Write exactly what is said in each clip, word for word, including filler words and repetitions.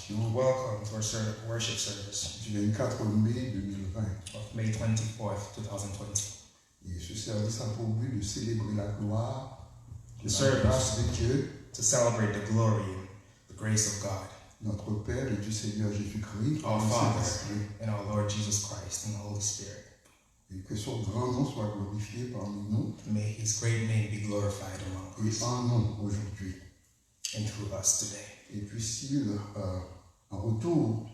You're welcome to our ser- worship service du vingt-quatre mai deux mille vingt. Of May twenty-fourth, two thousand twenty. Et ce service a pour but de célébrer la gloire de The la service grâce de Dieu, to celebrate the glory, the grace of God, notre Père et du Seigneur Jésus-Christ, our le Father, Saint-Esprit. And our Lord Jesus Christ, and the Holy Spirit. Et que son grand nom soit glorifié parmi nous May His great name be glorified among et us en nous aujourd'hui. And through us today. Et puisse-t-il, euh, en retour,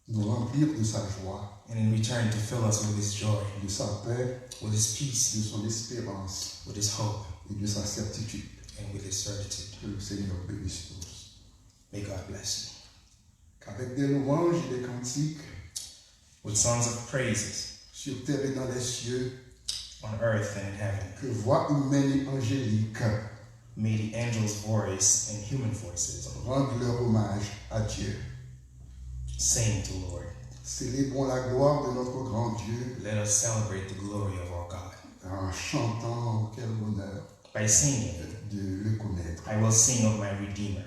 nous remplir de sa joie, And in return, to fill us with His joy, de sa paix, with His peace, de son espérance with His hope, et de sa certitude. and with His certitude. Que le Seigneur bénisse tous. May God bless you. Qu'avec des louanges et des cantiques With songs of praises sur terre et dans les cieux, on earth and in heaven, que voix humaine et angélique may the angels' voice and human voices rendent leur hommage à Dieu. Sing to the Lord. Célébrons la gloire de notre grand Dieu Let us celebrate the glory of our God en chantant, quel bonheur, by singing, de le connaître. I will sing of my Redeemer.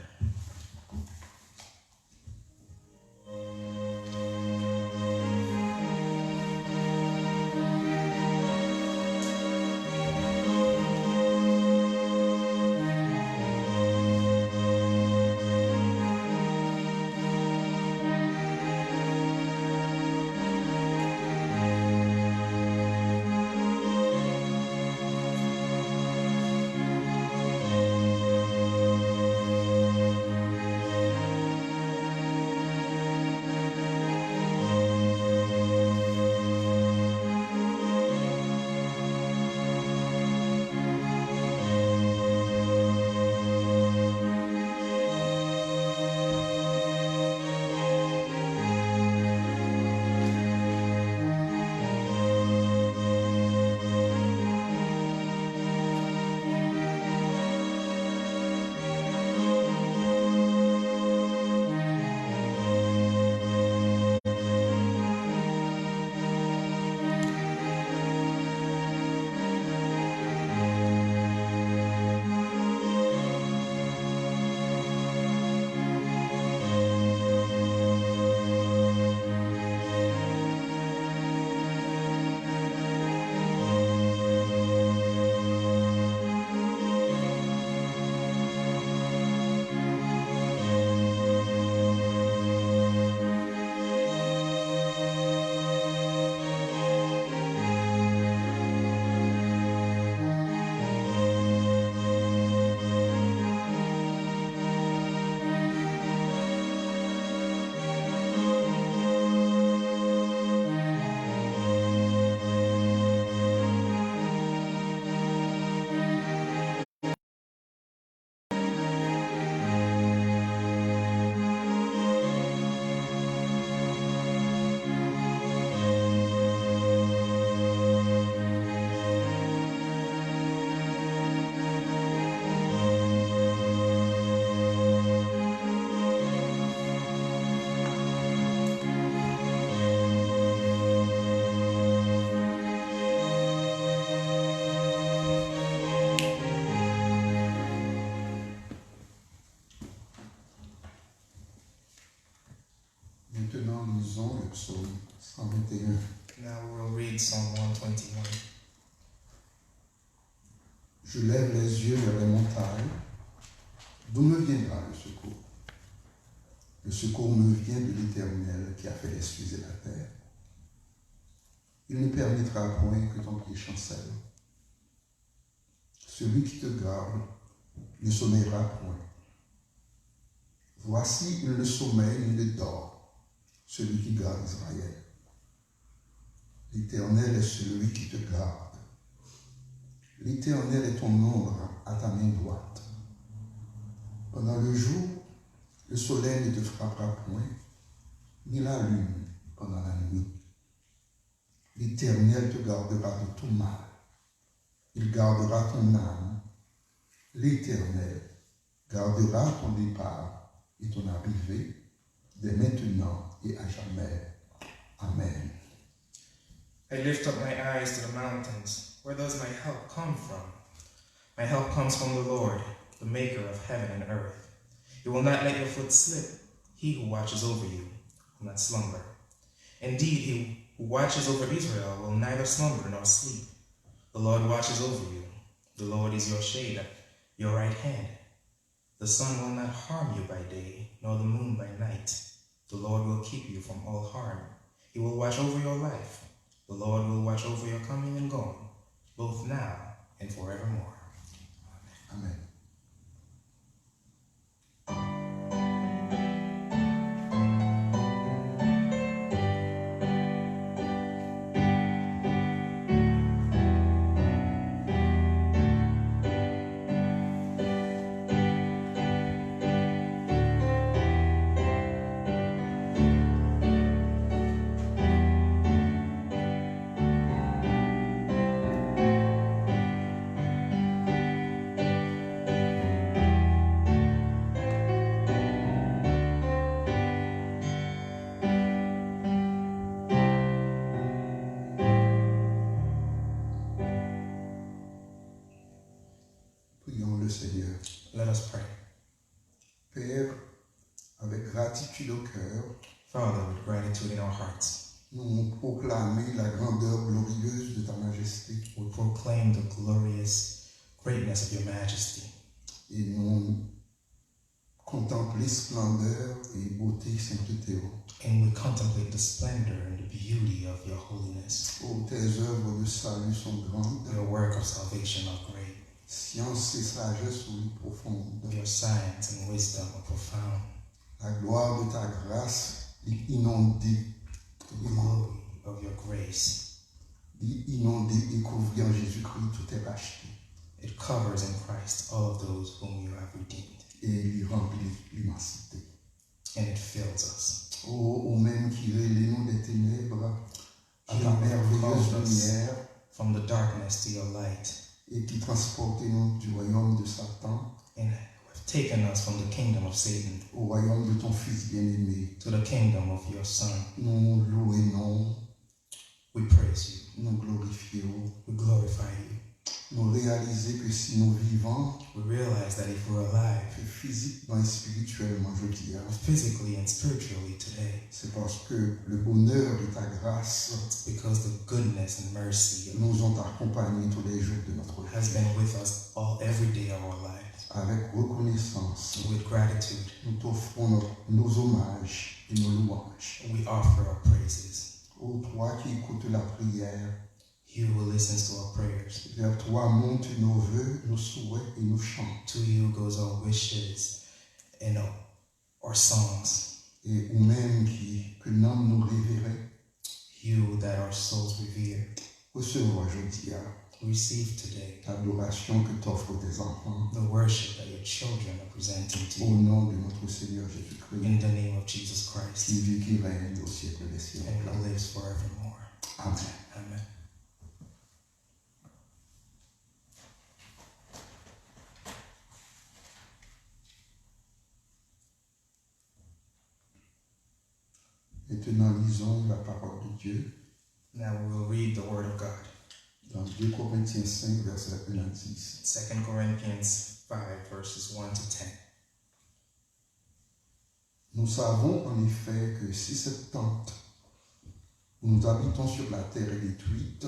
Maintenant, lisons le psaume cent vingt et un. Now we will read Psalm one twenty-one. Je lève les yeux vers les montagnes. D'où me viendra le secours ? Le secours me vient de l'Éternel qui a fait les cieux et la terre. Il ne permettra point que ton pied chancelle. Celui qui te garde ne sommeillera point. Voici, il ne sommeille ni ne dort, celui qui garde Israël. L'Éternel est celui qui te garde. L'Éternel est ton ombre à ta main droite. Pendant le jour, le soleil ne te frappera point, ni la lune pendant la nuit. L'Éternel te gardera de tout mal. Il gardera ton âme. L'Éternel gardera ton départ et ton arrivée, dès maintenant et à jamais. Amen. I lift up my eyes to the mountains. Where does my help come from? My help comes from the Lord, the maker of heaven and earth. He will not let your foot slip. He who watches over you will not slumber. Indeed, he who watches over Israel will neither slumber nor sleep. The Lord watches over you. The Lord is your shade at your right hand. The sun will not harm you by day, nor the moon by night. The Lord will keep you from all harm. He will watch over your life. The Lord will watch over your coming and going, both now and forevermore. Amen. Prions le Seigneur. Let us pray. Père, avec gratitude au cœur, Father, with gratitude in our hearts, nous proclamons la grandeur glorieuse de ta majesté. We proclaim the glorious greatness of your majesty. Et nous contemplons splendeur et beauté, sainteté. And we contemplate the splendor and the beauty of your holiness. Oh, tes œuvres de salut sont grandes. Your work of salvation are great. Science et sagesse sont profondes. Your science and wisdom are profound. La gloire de ta grâce est inondée. The glory of your grace. Li inonde e kouvri an Jezikri tout tèt achte. It covers in Christ all of those whom you have redeemed. E li ranpli limansite. And it fills us. O, ou menm ki rele nou de tenèb a ta merveyeuse lumière. You who have called us from the darkness to your light. E ki transpòte nou du royaume de Satan. And have taken us from the kingdom of Satan. Au royaume de ton Fils bien-aimé. To the kingdom of your Son. Nou louwe non. We praise you. Nou glorifye w. We glorify you. Nou reyalize ke si nou vivan, We realize that if we're alive, ke fizikman, espirityèlman, jodi a, physically and spiritually today, se paske le bonheur de ta grâce it's because the goodness and mercy nous ont accompagnés tous les jours de notre vie. Has been with us all, every day of our lives. Avec reconnaissance, With gratitude, nous t'offrons nos, nos hommages et nos louanges. We offer our praises. Ô toi qui écoutes la prière, He who listens to our prayers. Vers toi montent nos vœux, nos souhaits et nos chants. To you goes our wishes and our, our songs. Et ou même qui, que l'âme nous révère, You that our souls revere. Recevoir jodi a, Receive today l'adoration que t'offrent tes enfants. The worship that your children are presenting to you. Au nom de notre Seigneur Jésus-Christ. In the name of Jesus Christ. Qui vit, qui règne au siècle des siècles. And who lives forevermore. Amen. Amen. Maintenant, lisons la parole de Dieu. Now we will read the word of God. Dans deux Corinthiens cinq, versets un à dix. Second Corinthians five, verses one to ten. Nous savons en effet que si cette tente où nous habitons sur la terre est détruite,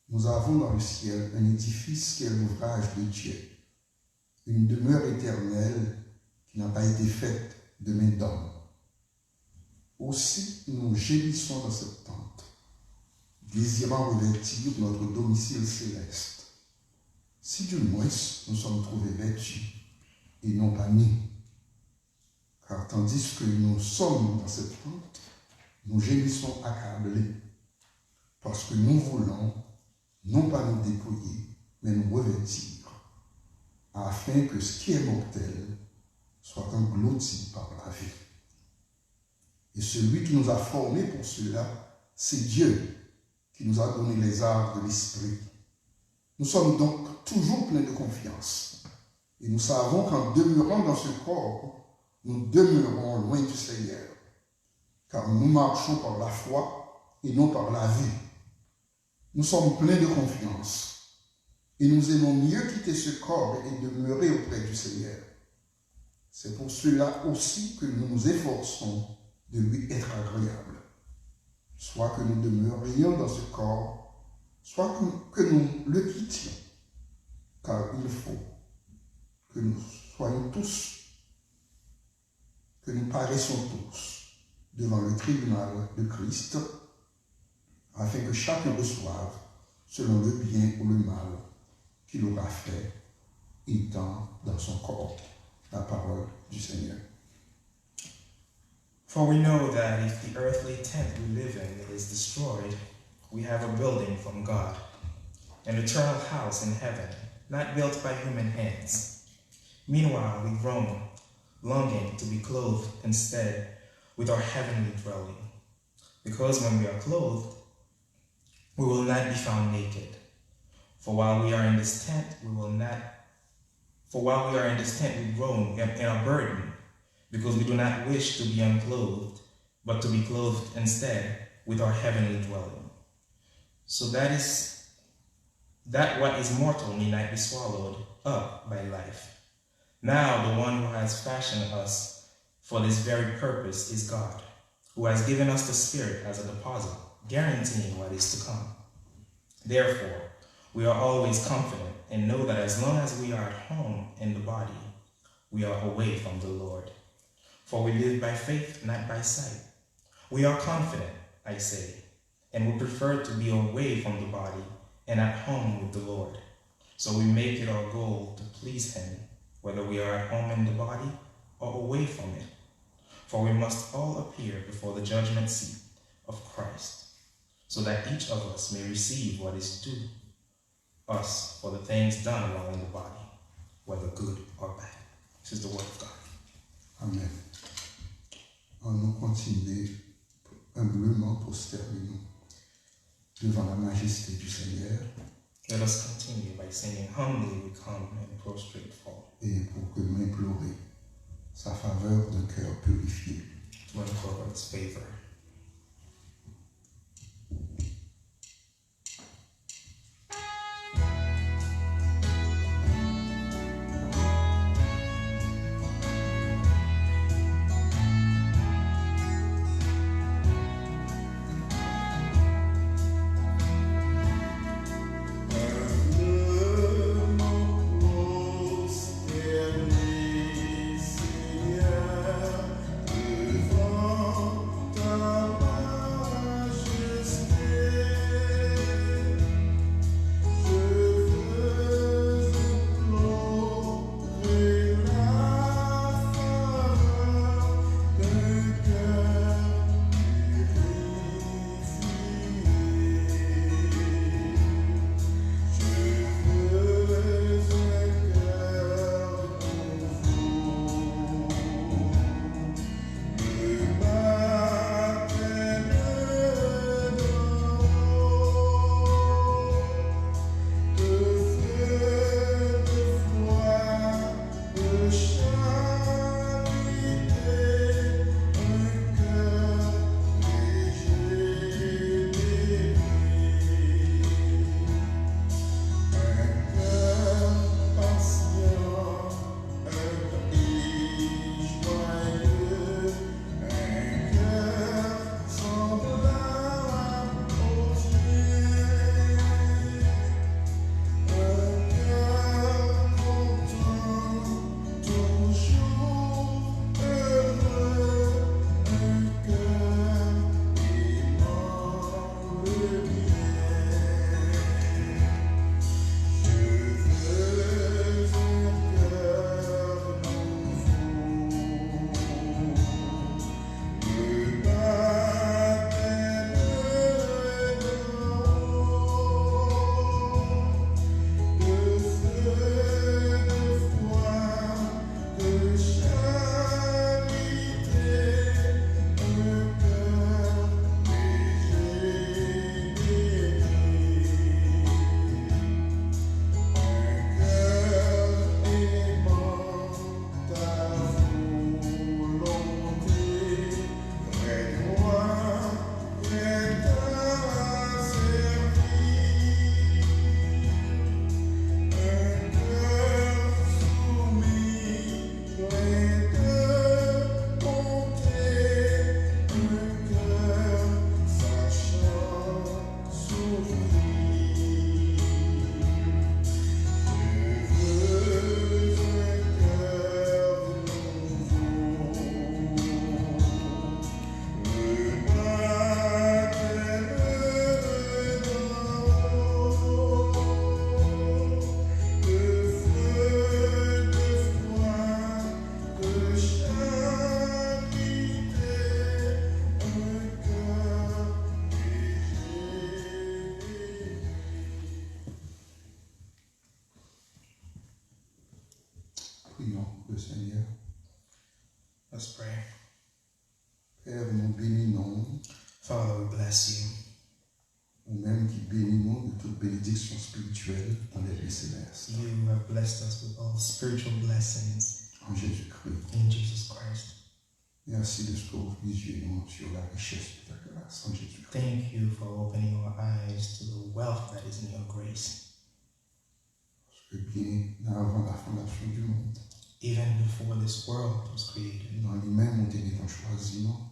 nous avons dans le ciel un édifice qui est l'ouvrage de Dieu, une demeure éternelle qui n'a pas été faite de main d'homme. Aussi nous gémissons dans cette tente, désirant revêtir notre domicile céleste, si du moins nous sommes trouvés vêtus et non pas nus. Car tandis que nous sommes dans cette tente, nous gémissons accablés, parce que nous voulons, non pas nous dépouiller, mais nous revêtir, afin que ce qui est mortel soit englouti par la vie. Et celui qui nous a formés pour cela, c'est Dieu, qui nous a donné les arts de l'esprit. Nous sommes donc toujours pleins de confiance, et nous savons qu'en demeurant dans ce corps, nous demeurons loin du Seigneur, car nous marchons par la foi et non par la vue. Nous sommes pleins de confiance, et nous aimons mieux quitter ce corps et demeurer auprès du Seigneur. C'est pour cela aussi que nous nous efforçons de lui être agréable, soit que nous demeurions dans ce corps, soit que, que nous le quittions, car il faut que nous soyons tous, que nous paraissions tous devant le tribunal de Christ, afin que chacun reçoive selon le bien ou le mal qu'il aura fait étant dans son corps. La parole du Seigneur. For we know that if the earthly tent we live in is destroyed, we have a building from God, an eternal house in heaven, not built by human hands. Meanwhile, we groan, longing to be clothed instead with our heavenly dwelling. Because when we are clothed, we will not be found naked. For while we are in this tent, we will not for while we are in this tent, we groan and, and are burdened, because we do not wish to be unclothed, but to be clothed instead with our heavenly dwelling. So that is that what is mortal may not be swallowed up by life. Now the one who has fashioned us for this very purpose is God, who has given us the Spirit as a deposit, guaranteeing what is to come. Therefore, we are always confident and know that as long as we are at home in the body, we are away from the Lord. For we live by faith, not by sight. We are confident, I say, and would prefer to be away from the body and at home with the Lord. So we make it our goal to please Him, whether we are at home in the body or away from it. For we must all appear before the judgment seat of Christ, so that each of us may receive what is due us for the things done while in the body, whether good or bad. This is the word of God. Amen. Ann nou kontinye enbleman pwostène nou devan la majeste du Seigneur. Let us continue by singing, humbly we come and prostrate fall. Et pour que nous implorer sa faveur d'un cœur purifié. To implore God's favor. Le Seigneur. Let's pray. Pè, nou beni non w. Father, we bless you. Ou menm ki beni nou de tout benediksyon espirityèl dans les lieux célestes. You have blessed us with all spiritual blessings. En Jésus-Christ. In Jesus Christ. Mèsi de ce que w ouvri zye nou sur la richesse de ta grâce en Jésus-Christ. Thank you for opening our eyes to the wealth that is in your grace. Paske byen avan la fondasyon du monde, Even before this world was created, nan li menm ou te gentan chwazi nou,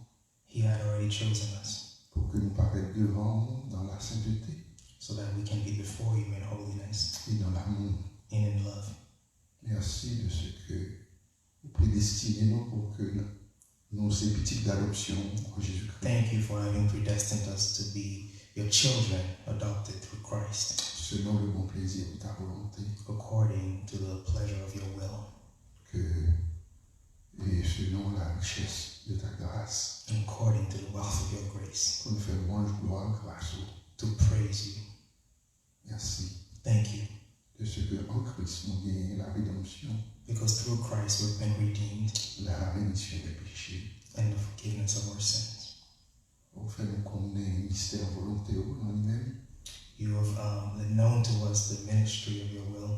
He had already chosen us pou ke nou parèt devan ou dans la sainteté, so that we can be before you in holiness et dans l'amour. And in love. Mèsi de ce que ou predestine nou pou ke nou se pitit d'adoption en Jésus-Christ. Thank you for having predestined us to be your children, adopted through Christ, Selon le bon plaisir de ta volonté. According to the pleasure of your will. Que, et selon la richesse de ta grâce. And according to the wealth of your grace. Pou nou fè lwanj, glwa, gras ou. To praise you. Mèsi. Thank you. De ce que en Christ nou genyen la rédemption. Because through Christ we've been redeemed. La rémission des péchés. And the forgiveness of our sins. Ou fè nou konnen mistè volonte ou nan li menm. You have um, made known to us the ministry of your will.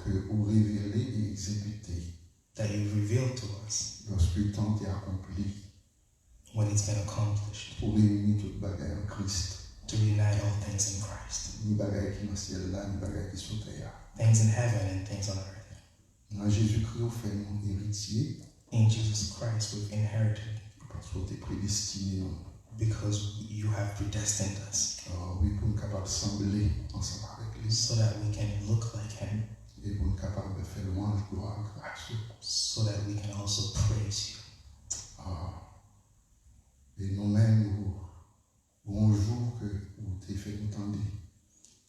Ke ou revele e egzekite. That you revealed to us. Lorsque le temps est accompli. When it's been accomplished. Pou reyini tout bagay an Kris. To unite all things in Christ. Ni bagay ki nan syèl la, ni bagay ki sou tè a. Things in heaven and things on earth. Nan Jezikri, ou fè nou eritye. In Jesus Christ, we've inherited. Paske ou te predestine nou. Because you have predestined us. Ah, wi, pou n kapab sanble ansanm avèk li. So that we can look like him. E pou n kapab fè lwanj, glwa, gras ou. So that we can also praise you. Ah. E nou menm, nou, Gon jou ke ou te fè nou tande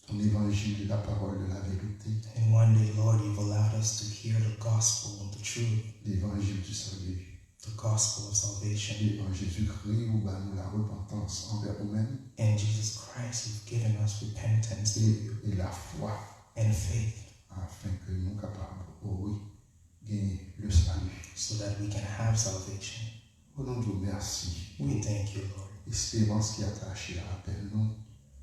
ton évangile, la parole de la vérité. And one day, Lord, you've allowed us to hear the gospel of the truth, L'évangile du salut. The gospel of salvation. E an Jezikri, ou ba nou la repantans anvè ou menm. In Jesus Christ, you've given us repentance through you. E la fwa. And faith. Afin ke nou kapab, o wi, genyen le salut. So that we can have salvation. O, nou di w mèsi. We thank you, Lord. Esperans ki atache a apèl nou.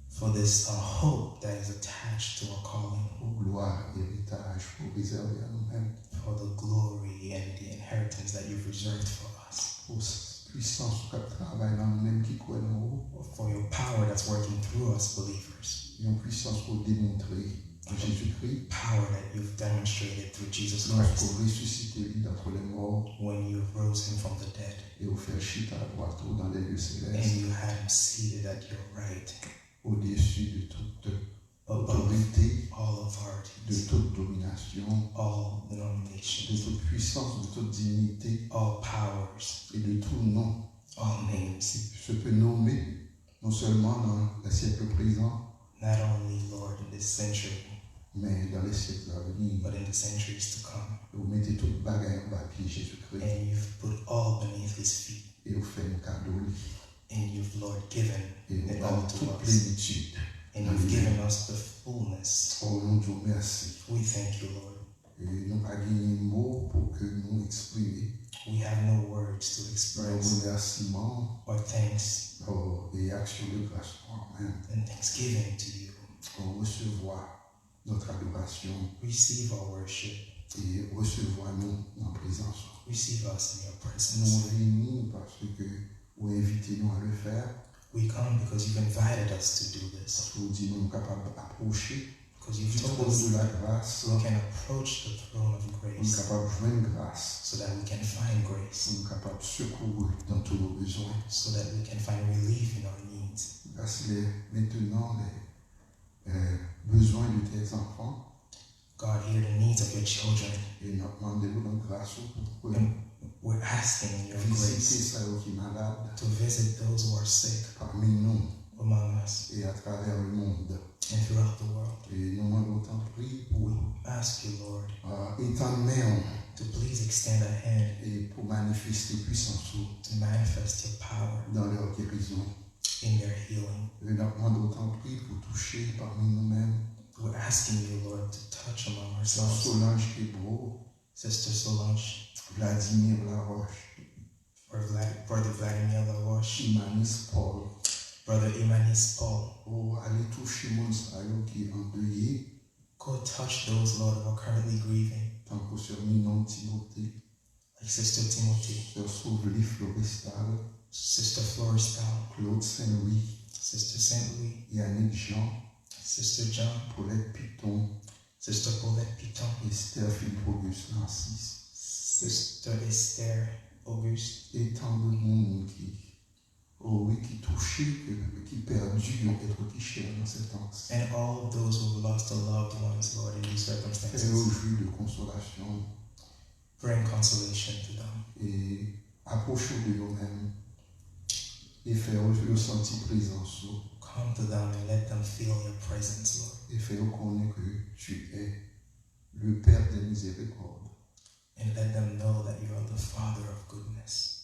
For this uh, hope that is attached to our calling. O glwa, eritaj ke w rezève a nou menm. For the glory and the inheritance that you've reserved for us. O s- pwisans ou k ap travay nan nou menm ki kwè nan ou. For your power that's working through us believers. Yon pwisans ke w demontre an Jezikri. Power that you've demonstrated through Jesus Christ. Lòske w resisite li d'entre les morts. When you rose him from the dead. E w fè l chita adwat ou dans les lieux célestes. And you had him seated at your right. Au-dessus de toute Above autorité, all authorities, de toute domination, all denominations, de toute puissance, de toute dignité, all powers, et de tout nom. All names. Ce que nommé non seulement dans le siècle présent, Not only, Lord, in this century, mais dans les siècles à venir. But in the centuries to come. Ou mete tout bagay anba pye Jezikri. And you've put all beneath his feet. E ou fè nou kado li. And you've, Lord, given it all to us. E ou ba nou tout plenitid. And you've given us the fullness. O, nou di w mèsi. We thank you, Lord. E nou pa genyen mo pou ke nou eksprime. We have no words to express. Yon remèsiman. Or thanks. O, e aksyon de gras pou ou menm. And thanksgiving to you. O, resevwa notre adoration. Receive our worship. E resevwa nou nan prezans ou. Receive us in your presence. Nou vini paske ou envite nou a le fè. We come because you've invited us to do this. Paske ou di nou nou kapab apwoche Because you've told us we can approach the throne of grace. Pou nou kapab jwenn gras. So that we can find grace. Pou nou kapab sekou dans tous nos besoins. So that we can find relief in our needs. Voici les, maintenant les, euh, besoins de tes enfants. God, hear the needs of your children. E n ap mande ou nan gras ou pou And we're asking in your grace. Vizite sa yo ki malad. To visit those who are sick. Parmi nou. Among us. E atravè lemonn. And throughout the world. E nou mande w tanpri pou. We ask you, Lord, ah, etann men w. To please extend a hand. E pou manifeste pwisans ou. To manifest your power. Dans leur guérison. In their healing. E n ap mande w tanpri pou touche pami nou menm. We're asking you, Lord, to touch among ourselves. Solange Kebreau. Sister Solange, Vladimir Laroche, Brother Vlad- Brother Vladimir Laroche, Imanis Paul. Brother Imanis Paul. Oh, ale touche moun sa yo ki andeye, Go touch those, Lord, who are currently grieving, tankou sè Ninon Timote, like Sister Timothy, sè Sovli Florestal, Sister Florestal, Claude Saint-Louis, Sister Saint Louis, Yannick Jean, Sister John, Paulette Piton, Sister Paulette Piton, Esther Philippe Auguste Narcisse, Sister Esther Auguste, e tan de moun ki, oh wi, ki touche, ki, ki pèdi yon èt ki chè nan sèt an. And all of those who have lost a loved ones, Lord, in these Fè yo circumstances. Jwi de konsolasyon Bring consolation to them. E apwoche w de yo menm e fè yo, yo santi prezans ou. Come to them and let them feel your presence, Lord. E fè yo konnen ke tu es le Père des miséricordes. And let them know that you are the Father of goodness.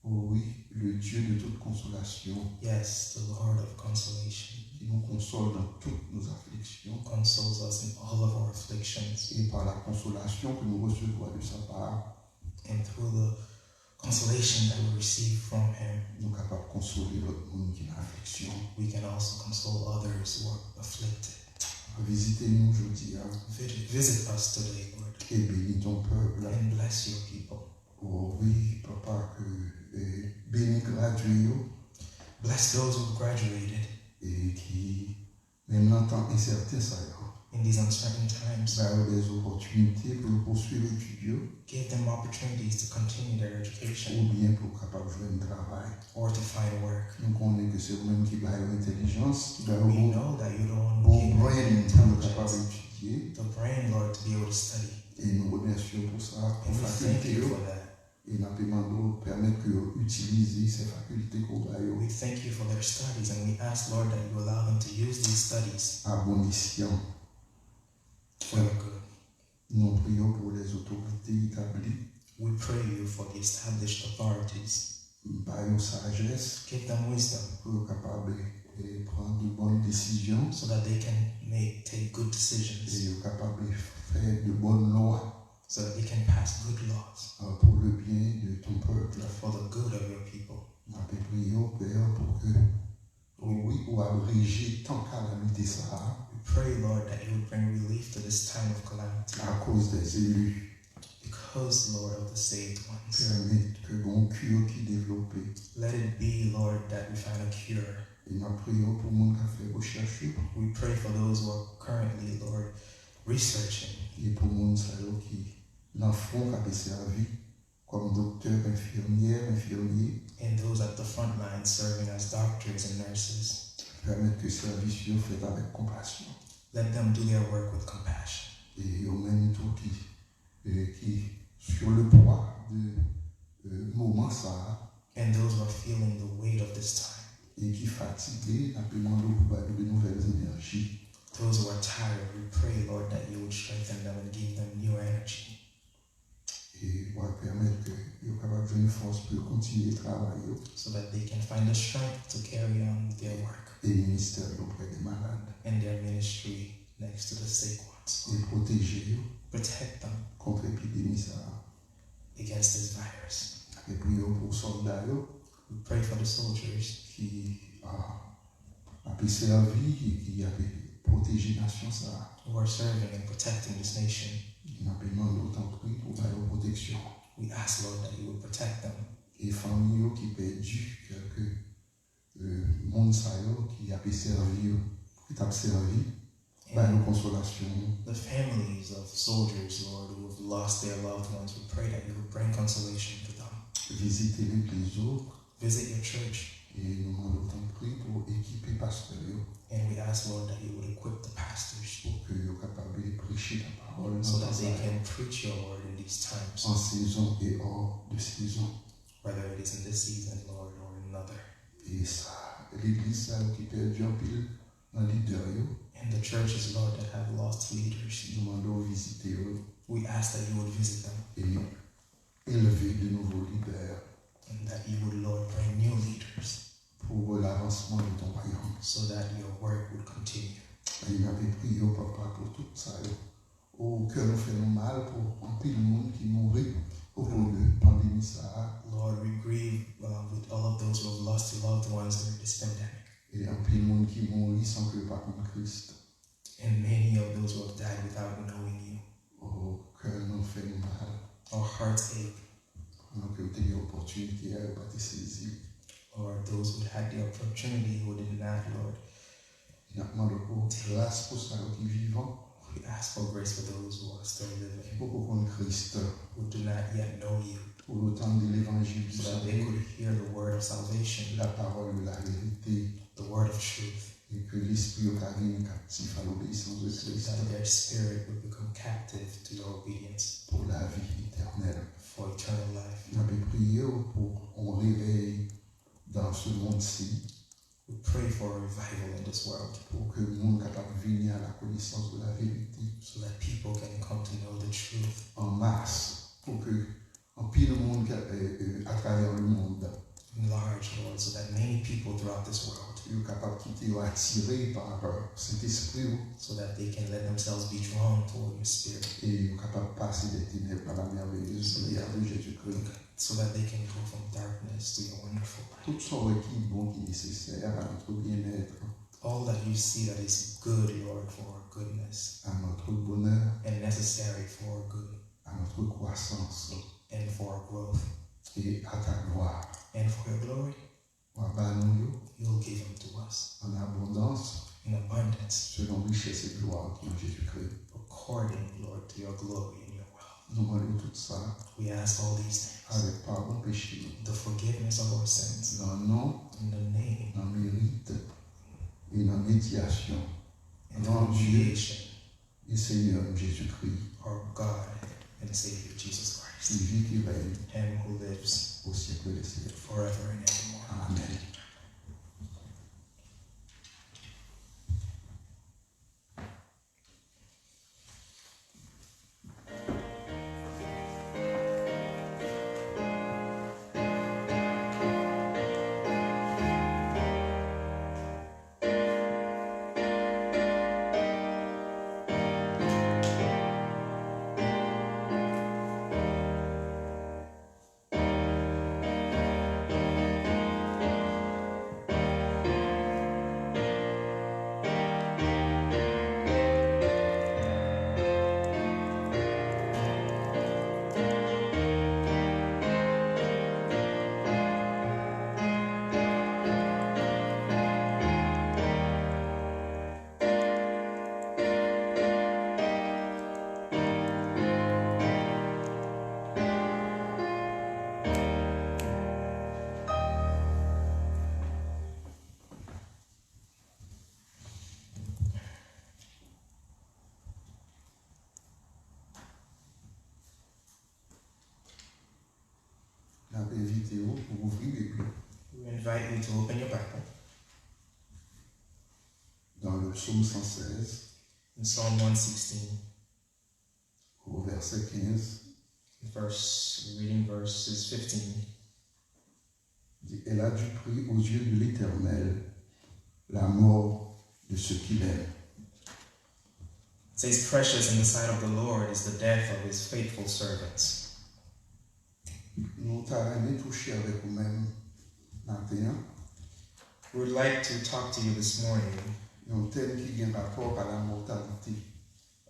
Oh wi, le Dieu de toute consolation, Yes, the Lord of consolation, qui nous console dans toutes nos afflictions. Consoles us in all of our afflictions. Et par la consolation que nous recevons de sa part, And through the consolation that we receive from Him, nou kapab konsole lòt moun ki nan afliksyon. We can also console others who are afflicted. Vizite nou jodi a. Visit, visit us today, Lord, E beni ton pèp la. And bless your people. Oh wi, papa, ke eh, beni gradye yo. Bless those who graduated. E ki, menm nan tan ensèten sa yo, In these uncertain times, ba yo des opportunités pour yo poursuivre études yo, give them opportunities to continue their education oubyen pou yo kapab jwenn travay. Or to find work. Nou konnen ke se ou menm ki ba yo entèlijans, ki ba yo We bon, know that you're the one who bon gave them the brain pou yo kapab intelligence, etidye. The brain, Lord, to be able to study. E nou remèsye yo pou sa, pou And we thank fakilte you yo. For that. E n ap mande w pèmèt ke yo itilize se fakilte ke w ba yo. We thank you for their studies, and we ask, Lord, that you allow them to use these studies A bon esyan. For your good. Nou priye w pou les autorités établies. We pray you for the established authorities. Ba yo sajès Give them wisdom pou yo kapab eh, pran de bonnes décisions. So that they can make, take good E decisions, yo kapab fè de bonnes lois so that they can pass good laws euh, pour le bien de ton peuple. For the good of your people. N ap priye w, Pè, pou ke, oh wi, ou abreje tan kalamite sa a We pray, Lord, that you would bring relief to this time of calamity akoz des élus. Because, Lord, of the saved ones. Pèmèt ke gen yon ki devlope. Let it be, Lord, that we find a cure. E n ap priye w pou moun k ap fè rechèch yo. We pray for those who are currently, Lord, researching. E pou moun sa yo ki nan fwon k ap sèvi kòm doktè, enfimyè, enfimye. And those at the front line serving as doctors and nurses. Pèmèt ke sèvis yo fèt avèk konpasyon. Let them do their work with compassion. E yo menm tou ki, eh, ki sur le poids de eh, moman sa a, And those who are feeling the weight of this time. E ki fatige, n ap mande w pou ba yo de nouvèl enèji. Those who are tired, we pray, Lord, that you would strengthen them and give them new energy E w ap pèmèt ke yo kapab jwenn fòs pou yo kontinye travay yo. So that they can find the strength to carry on their work E ministè yo prè de malad. And their ministry next to the sick ones. E pwoteje yo Protect them kont epidemi sa a. Against this virus. E priye w pou sòlda yo We pray for the soldiers ki ah, ap sèvi, ki, ki ap pwoteje nasyon sa a. Who are serving and protecting this nation. N ap mande w tanpri pou ba yo pwoteksyon. We ask, Lord, that you would protect them. E fanmi yo ki pèdi kèlke eh, moun sa yo ki ap sèvi yo, ki t ap sèvi, ba yo konsolasyon. The families of soldiers, Lord, who have lost their loved ones, we pray that you would bring consolation to them. Vizite legliz yo. Visit your church. E nou mande w tanpri pou ekipe pastè yo. And we ask, Lord, that you would equip the pastors Pou ke yo kapab preche la pawòl so nan that tan they sa yo. Can preach your word in these times, En sezon e hors de sezon. Whether it is in this season, Lord, or in another. E sa, legliz sa yo ki pèdi anpil nan lidè yo. And the churches, Lord, that have lost leaders, Nou mande w vizite yo. We ask that you would visit them. E elve de nouvo lidè. And that you would, Lord, bring new leaders. Pou lavansman de ton wayòm. So that your work would continue. E n ap priye w, papa, pou tout sa yo. O, kè nou fè nou mal pou anpil moun ki mouri okours de pandemi sa a. Lord, we grieve uh, with all of those who have lost loved ones during this pandemic. E anpil moun ki mouri san ke yo pa konn Kris. And many of those who have died without knowing you. O, kè nou fè nou mal. Our hearts ache. Pandan ke yo te gen opòtinite a, yo pa te sezi. Or those who had the opportunity who did not, Lord. N ap mande pou gras pou sa yo ki vivan. We ask for grace for those who are still living, Ki poko konn Kris. Who do not yet know you, Pou yo tande levanjil du So that they salut, could hear the word of salvation, la parole de la vérité. The word of truth, E ke lespri yo ka vin kaptif a lobeyisans de Kris. That their spirit would become captive to your obedience, Pou lavi etènèl. For eternal life. N ap priye w pou yon revèy dans ce monde-ci. We pray for a revival in this world, Pou ke moun kapab vini a la connaissance de la vérité. So that people can come to know the truth An mas, pou ke anpil moun ka, e, e, atravè le monde, in large, Lord, so that many people throughout this world yo kapab kite yo atire pa Sentespri ou, so that they can let themselves be drawn toward your spirit, e yo kapab pase de tenèb a la merveilleuse lumière de Jésus-Christ. So that they can go from darkness to your wonderful light. Tout sa w wè ki bon, ki nesesè à notre bien-être, All that you see that is good, Lord, for our goodness à notre bonheur, and necessary for our good à notre croissance and for our growth et à ta gloire. And for your glory, W a ba nou yo you'll give them to us en abondance in abundance selon richesse et gloire qui en Jésus-Christ. According, Lord, to your glory and your wealth. Nou mande w tout sa We ask all these things avec pardon péché, the forgiveness of our sins nan non, in the name nan merit e nan medyasyon and the mediation e Seigneur Jésus-Christ, our God and Savior Jesus qui Christ, vit, qui règne Him who lives au siècle des siècles. Forever and evermore. Amen. N ap envite w pou ouvri Bib ou We invite you to open your Bible dans le psaume cent seize, in Psalm one sixteen, au verset quinze. verse, reading verses fifteen. Dit, elle a du prix aux yeux de l'Éternel, la mort de ceux qu'il aime. It says, "Precious in the sight of the Lord is the death of his faithful servants." Nou ta renmen touche avèk ou menm maten an We would like to talk to you this morning, yon tèm ki gen rapò a la mòtalite.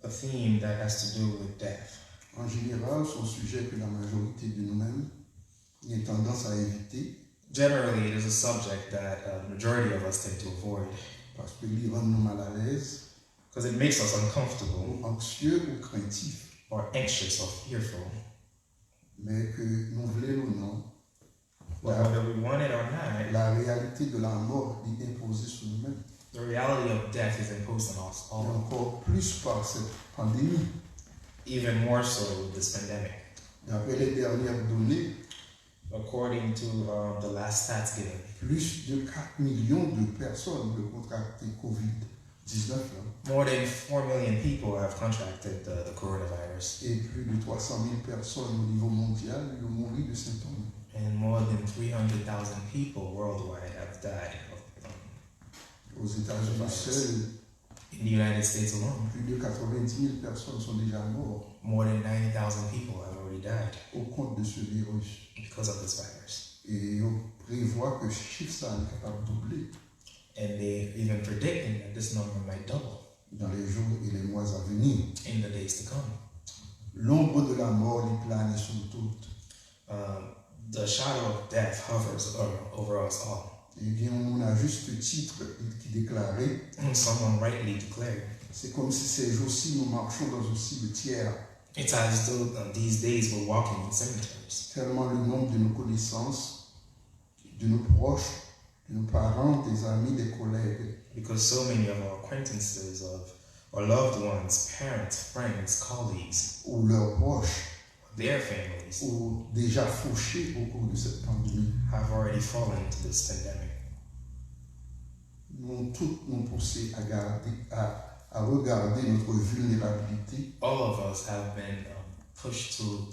A theme that has to do with death. An jeneral, se yon sijè ke la majorite de nou menm gen tandans a evite. Generally, it is a subject that uh, the majority of us tend to avoid Paske li rann nou malalèz, because it makes us uncomfortable ou anksye ou krentif. Or anxious or fearful. Men ke nou vle l ou non, But whether we want it or not, la réalité de la mort li enpoze sou nou menm. The reality of death is imposed on us E all, ankò plis pa cette pandémie. Even more so with this pandemic. D'après les dernières données, According to um, the last stats given, plus de quatre millions de personnes ont contracté covid dix-neuf là. More than four million people have contracted the, the coronavirus. Et plus de trois cent mille personnes au niveau mondial ont mouru de symptômes. And more than three hundred thousand people worldwide have died of um, Aux États-Unis seul, in In the United States alone, Plus de quatre-vingt-dix mille personnes sont déjà mortes more than ninety thousand people have already died au compte de ce virus. Because of this virus. Et on prévoit que ce chiffre-là est capable de doubler And they even predicting that this number might double dans les jours et les mois à venir. In the days to come. L'ombre de la mort li plane sou tout. Um, the shadow of death hovers o- over us all. Et bien, on a juste titre qui déclarait Someone rightly declared, c'est comme si ces jours-ci nous marchons dans un cimetière, it's as though um, these days we're walking in cemeteries tellement le nombre de nos connaissances, de nos proches, de nos parents, des amis, des collègues because so many of our acquaintances, of our loved ones, parents, friends, colleagues, ou leurs proches their families ont déjà fauché au cours de cette pandémie. Have already fallen to this pandemic. Nous tous nous poussés à, garder, à, à regarder notre vulnérabilité All of us have been um, pushed to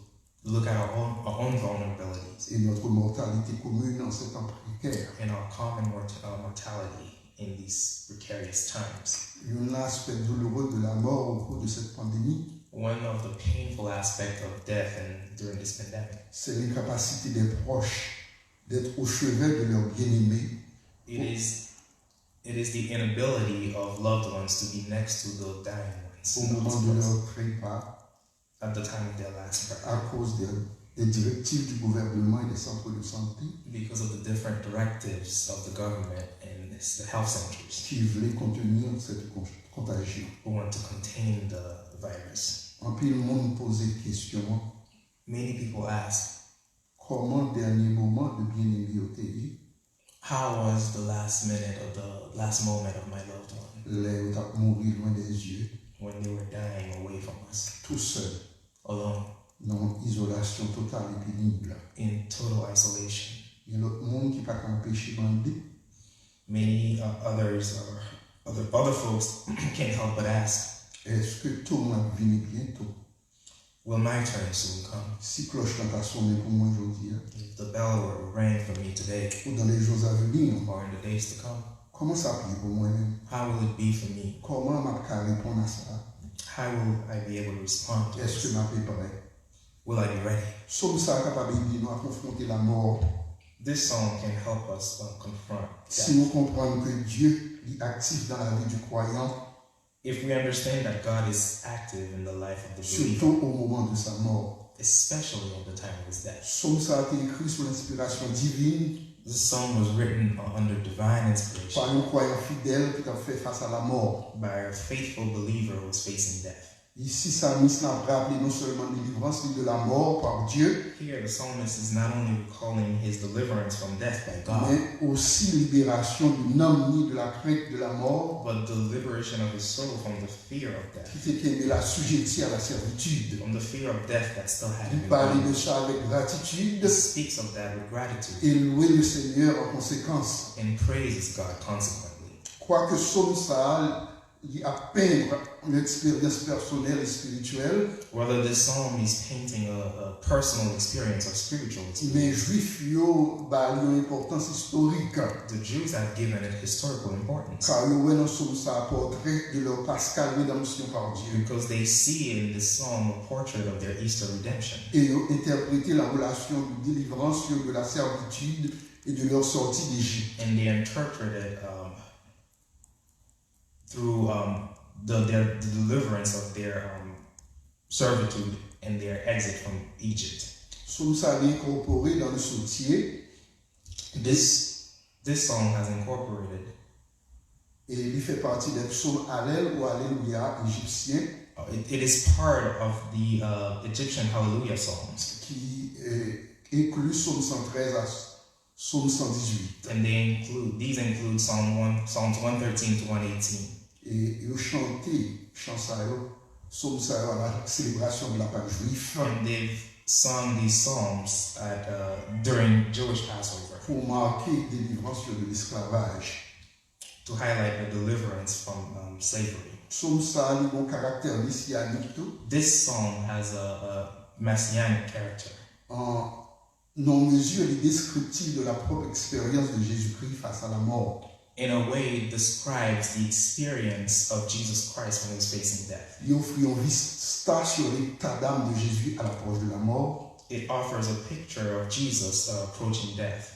look at our own, our own vulnerabilities et notre mortalité commune en ces temps précaires. And our common mort- uh, mortality in these precarious times. L'un des aspects douloureux de la mort au cours de cette pandémie, One of the painful aspects of death and during this pandemic c'est l'incapacité des proches d'être au chevet de leurs bien-aimés it is it is the inability of loved ones to be next to the dying au moment de ones leur trépas at the time of their last breath à cause des, des directives du gouvernement et des centres de santé. Because of the different directives of the government and the health centers qui voulaient contenir cette con- contagion. Who want to contain the virus. Anpil moun poze kesyon Many people ask, kòman dènye moman de byeneme yo te ye how was the last minute of the last moment of my loved one lè yo t ap mouri lwen de zye, when they were dying away from us, tou sèl, alone, nan yon izolasyon total e penib. In total isolation. Gen lòt moun ki pa ka anpeche mande, Many uh, others are other other folks can't help but ask, èske tou mwen ap vini byento? "Will my turn soon come?" Si klòch lan ta sonnen pou mwen jodi a, If the bell were to ring for me today, ou dans les jours à venir, or in the days to come, kòman sa ap ye pou mwen menm? How will it be for me? Kòman m ap ka reponn a sa? How will I be able to respond to Èske this? M ape prè? Will I be ready? Sòm sa a kapab ede nou a konfwonte lamò. This psalm can help us uh, confront Si that. Nou konprann ke Dye li aktif dans la vie du croyant, If we understand that God is active in the life of the believer, surtout au moment de sa mort. Especially at the time of his death. Sòm sa a te ekri sou lenspirasyon divin This psalm was written uh, under divine inspiration pa yon kwayan fidèl ki t ap fè fas a lamò. by a faithful believer who was facing death. Isi, salmis la ap raple non sèlman delivrans li de lamò par Dye, Here, the psalmist is not only recalling his deliverance from death by God, men osi liberasyon de nanm ni de la krent de lamò but the liberation of his soul from the fear of death, ki te kenbe l asijeti a la sèvitid. from the fear of death that still had Li him pale bound. de sa avèk gratitid He speaks of that with gratitude e lwe le Seigneur an konsekans. And praises God consequently. Kwake sòm sa a li ap penn yon eksperyans pèsonèl espirityèl, Whether this psalm is painting a, a personal experience or spiritual men experience, Jwif yo ba li yon enpòtans istorik, the Jews have given it historical importance ka yo wè nan sòm sa a pòtrè de leur Paschal rédemption par Dieu. Because they see in this psalm a portrait of their Easter redemption. E yo entèprete la relasyon de delivrans yo de la servitude et de leur sortie d'Égypte. And they interpreted um, through um, the, their, the deliverance of their um, servitude and their exit from Egypt. Sòm sa a li enkòpore dans le Sautier This this psalm has incorporated. E li fè pati de psaume Hallel ou Alléluia égyptien. Uh, it, it is part of the uh, Egyptian Hallelujah Psalms. Ki eh, enkli sòm san trèz a sòm san dizuit. And they include these include Psalm one, Psalms one thirteen to one eighteen. E yo chante chan sa yo, sòm sa yo a la selebrasyon de la Pak Jwif. And they've sung these psalms at uh, during Jewish Passover Pou make delivrans yo de lesklavaj. To highlight the deliverance from um, slavery. Sòm sa a li gen yon karaktè mesianik tou. This psalm has a, a messianic character. An nan yon mezi li deskriptif de la pwòp eksperyans de Jezikri fas a lamò. in a way, describes the experience of Jesus Christ when he was facing death. Il offrit une vista sur l'état d'âme de Jésus à l'approche de la mort. It offers a picture of Jesus uh, approaching death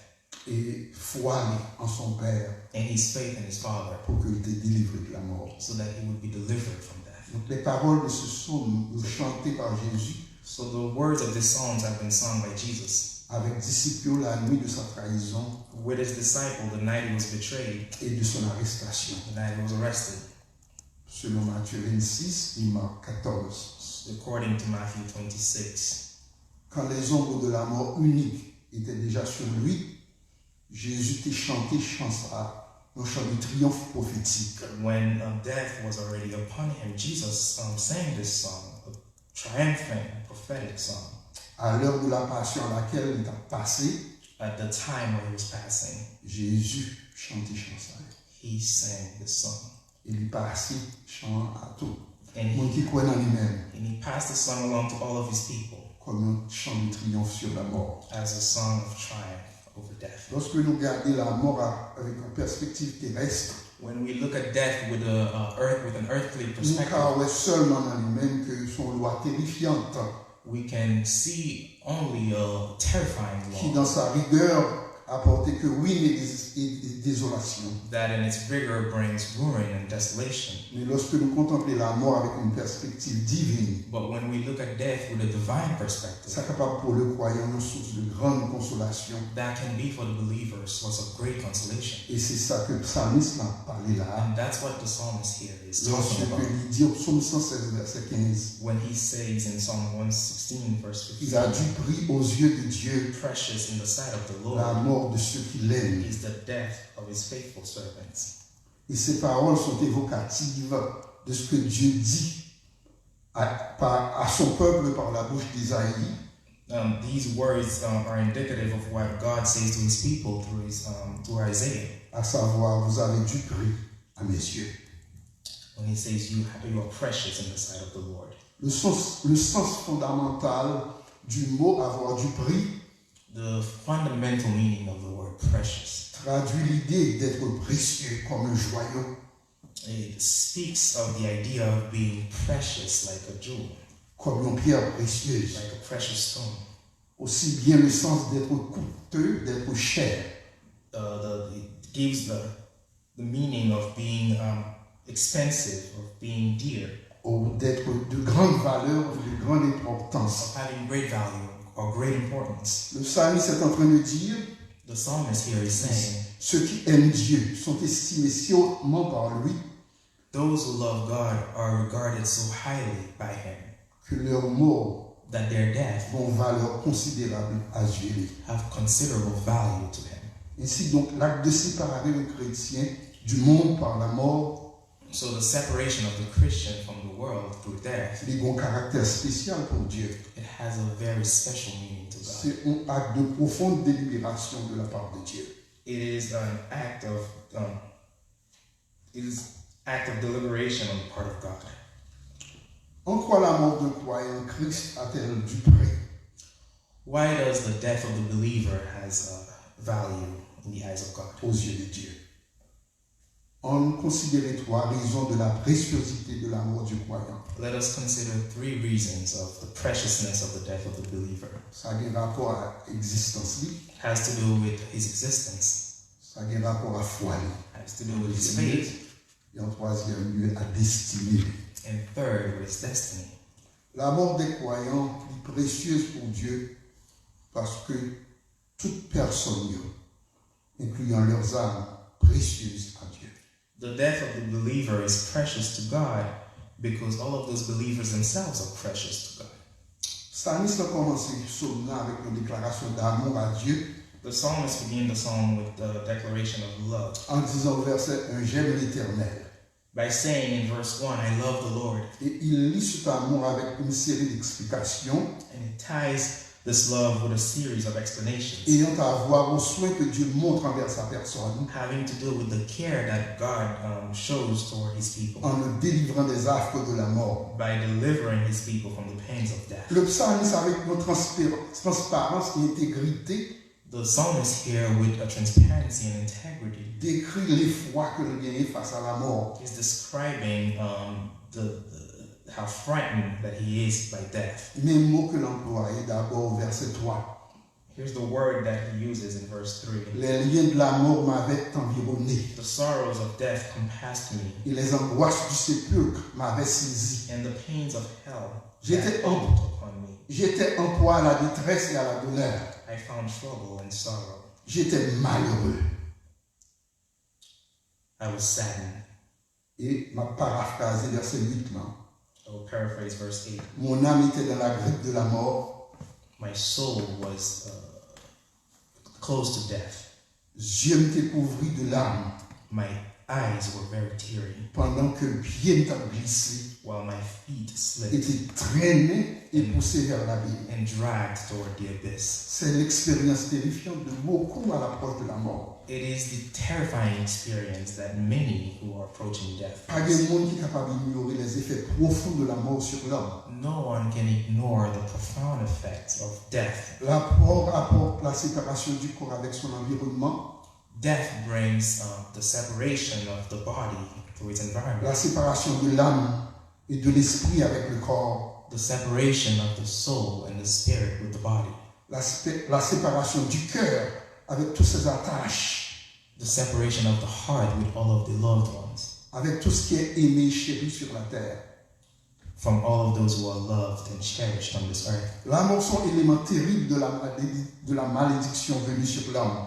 Et foi en son Père and his faith in his Father pour qu'il te délivre de la mort. So that he would be delivered from death. Donc les paroles de ce psaume chantées par Jésus So the words of these psalms have been sung by Jesus avec disciples la nuit de sa trahison with his disciple the night he was betrayed, et de son arrestation, the night he was arrested, selon Matthieu vingt-six et Marc quatorze. According to Matthew twenty-six. Quand les ombres de la mort unique étaient déjà sur lui, Jésus te chanté chant sa, un chant de triomphe prophétique. When uh, death was already upon him, Jesus um, sang this song, a triumphant prophetic song. À l'heure de la passion à laquelle il a passé, At the time when he was passing, Jésus chanté chant sa. He sang this song. E li pase chan an a tout And moun he, ki kwè nan li menm, and he passed the song along to all of his people comme un chant de triomphe sur la mort. As a song of triumph over death. Lorsque nous regardons la mort avec une perspective terrestre, When we look at death with a uh, earth with an earthly nous perspective, pouvons seulement dans lui-même que son loi terrifiante, we can see only a terrifying qui law dans sa rigueur apportait que ruine et, dés- et- et désolation. That in its rigor brings ruin and desolation. Mais lorsque nous contemplons la mort avec une perspective divine, But when we look at death with a divine perspective, ça capable pour le croyant une source de grande consolation. That can be for the believer a source of great consolation. Et c'est ça que le psalmiste a parlé là. And that's what the psalmist here is Lorsque talking about. Il dit au psaume cent seize, verset quinze, When he says in Psalm one sixteen, verse il a fifteen, du prix aux yeux de Dieu precious in the sight of the la Lord mort de ceux qu'il aime. Is the death of his faithful servants. Et ces paroles sont évocatives de ce que Dieu dit à, par- à son peuple par la bouche d'Isaïe. Um, these words um, are indicative of what God says to his people through, his, um, through Isaiah. À savoir, vous avez du prix à mes yeux. When he says, you, you are precious in the sight of the Lord. Le sens, le sens fondamental du mot avoir du prix The fundamental meaning of the word precious traduit l'idée d'être précieux comme un joyau, it speaks of the idea of being precious like a jewel, comme une pierre précieuse. Like a precious stone. Aussi bien le sens d'être coûteux, d'être cher, Uh, the, it gives the, the meaning of being um, expensive, of being dear, ou d'être de grande valeur ou de grande importance. Of having great value or great importance. Le psalmiste est en train de dire, The psalmist here is saying, ceux qui aiment Dieu sont estimés si hautement par lui those who love God are regarded so highly by him que leur mort that their death ont valeur considérable à Dieu. Have considerable value to him. Ainsi donc, l'acte de séparer le chrétien du monde par la mort So the separation of the Christian from the world through death, a un caractère spécial pour Dieu. It has a very special meaning to God. C'est un acte de profonde délibération de la part de Dieu. It is an act of um, it is act of deliberation on the part of God. En quoi la mort d'un croyant en Christ a-t-elle du prix? Why does the death of the believer has a value in the eyes of God? Aux yeux de Dieu. On considère trois raisons de la préciosité de la mort du croyant. Let us consider three reasons of the preciousness of the death of the believer. Ça a un rapport à l'existence, It has to do with his existence. Ça a un rapport à foi. It has to do with his faith. Et en troisième lieu, à destinée. And third, with his destiny. La mort des croyants est précieuse pour Dieu parce que toute personne, incluant leurs âmes, précieuse à Dieu. The death of the believer is precious to God because all of those believers themselves are precious to God. Psalmiste a commencé psaume là avec une déclaration d'amour à Dieu. The psalmist began the psalm with the declaration of love En disant au verset un, j'aime l'Éternel. By saying in verse one, I love the Lord. Et il lit cet amour avec une série d'explications. And it ties this love with a series of explanations Ayant à voir au soin que Dieu montre envers sa personne having to do with the care that God um, shows toward his people en le délivrant des affres de la mort. By delivering his people from the pains of death. Le psalmiste avec une transparence et intégrité The psalmist here, with a transparency and integrity, dékri lefwa ke l genyen fas a lamò. Is describing um, the, the how frightened that he is by death. Men mo ke l anplwaye dabò o vèsè twa. Here's the word that he uses in verse three. Les liens de la mort m'avaient environné. The sorrows of death compassed me, Et les angoisses du sépulcre m'avaient saisi. And the pains of hell J'étais had en- followed upon me. J'étais en proie à la détresse et à la douleur. I found trouble and sorrow. J'étais malheureux. I was saddened. Et m'a paraphrasé verset huit là. I will paraphrase verse eight. Mon âme était dans la grippe de la mort. My soul was uh, close to death. Yeux me couvrit de larmes. My eyes were very teary, Pendant que pied me t'ap glissé while my feet slipped et t'es traîné et poussé vers l'abîme. And dragged toward the abyss. C'est l'expérience terrifiante de beaucoup à l'approche de la mort. It is the terrifying experience that many who are approaching death Pas de face. Monde qui est capable d'ignorer les effets profonds de la mort sur l'homme. No one can ignore the profound effects of death. La mort apporte la séparation du corps avec son environnement. Death brings uh, the separation of the body through its environment, La séparation de l'âme et de l'esprit avec le corps. The separation of the soul and the spirit with the body, La, la séparation du cœur avec toutes ses attaches. The separation of the heart with all of the loved ones, Avec tout ce qui est aimé et chéri sur la terre. From all of those who are loved and cherished on this earth. La mort sont éléments terribles de la, de la malédiction venue sur l'homme.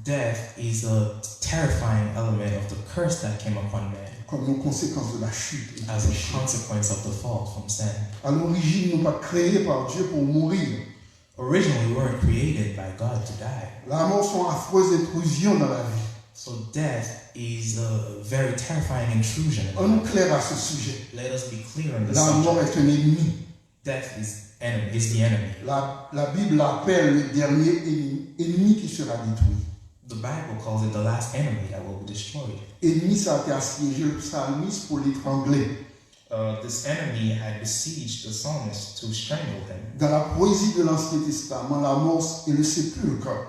Death is a terrifying element of the curse that came upon man Comme une conséquence de la chute. As a consequence of the fall from sin. À l'origine, nous pas créés par Dieu pour mourir. Originally, we weren't created by God to die. La mort sont affreuses intrusions dans la vie. So death is a very terrifying intrusion. On nous claire à ce sujet. Let us be clear on this La mort subject. Est un ennemi. Death is enemy is the enemy. La, la Bible appelle le dernier ennemi, ennemi qui sera détruit. The Bible calls it the last enemy that will be destroyed. Ennemi sa a été assiégé le psalmiste pour l'étrangler. Uh, this enemy had besieged the psalmist to strangle him. Dans la poésie de l'Ancien Testament, la mort et le sépulcre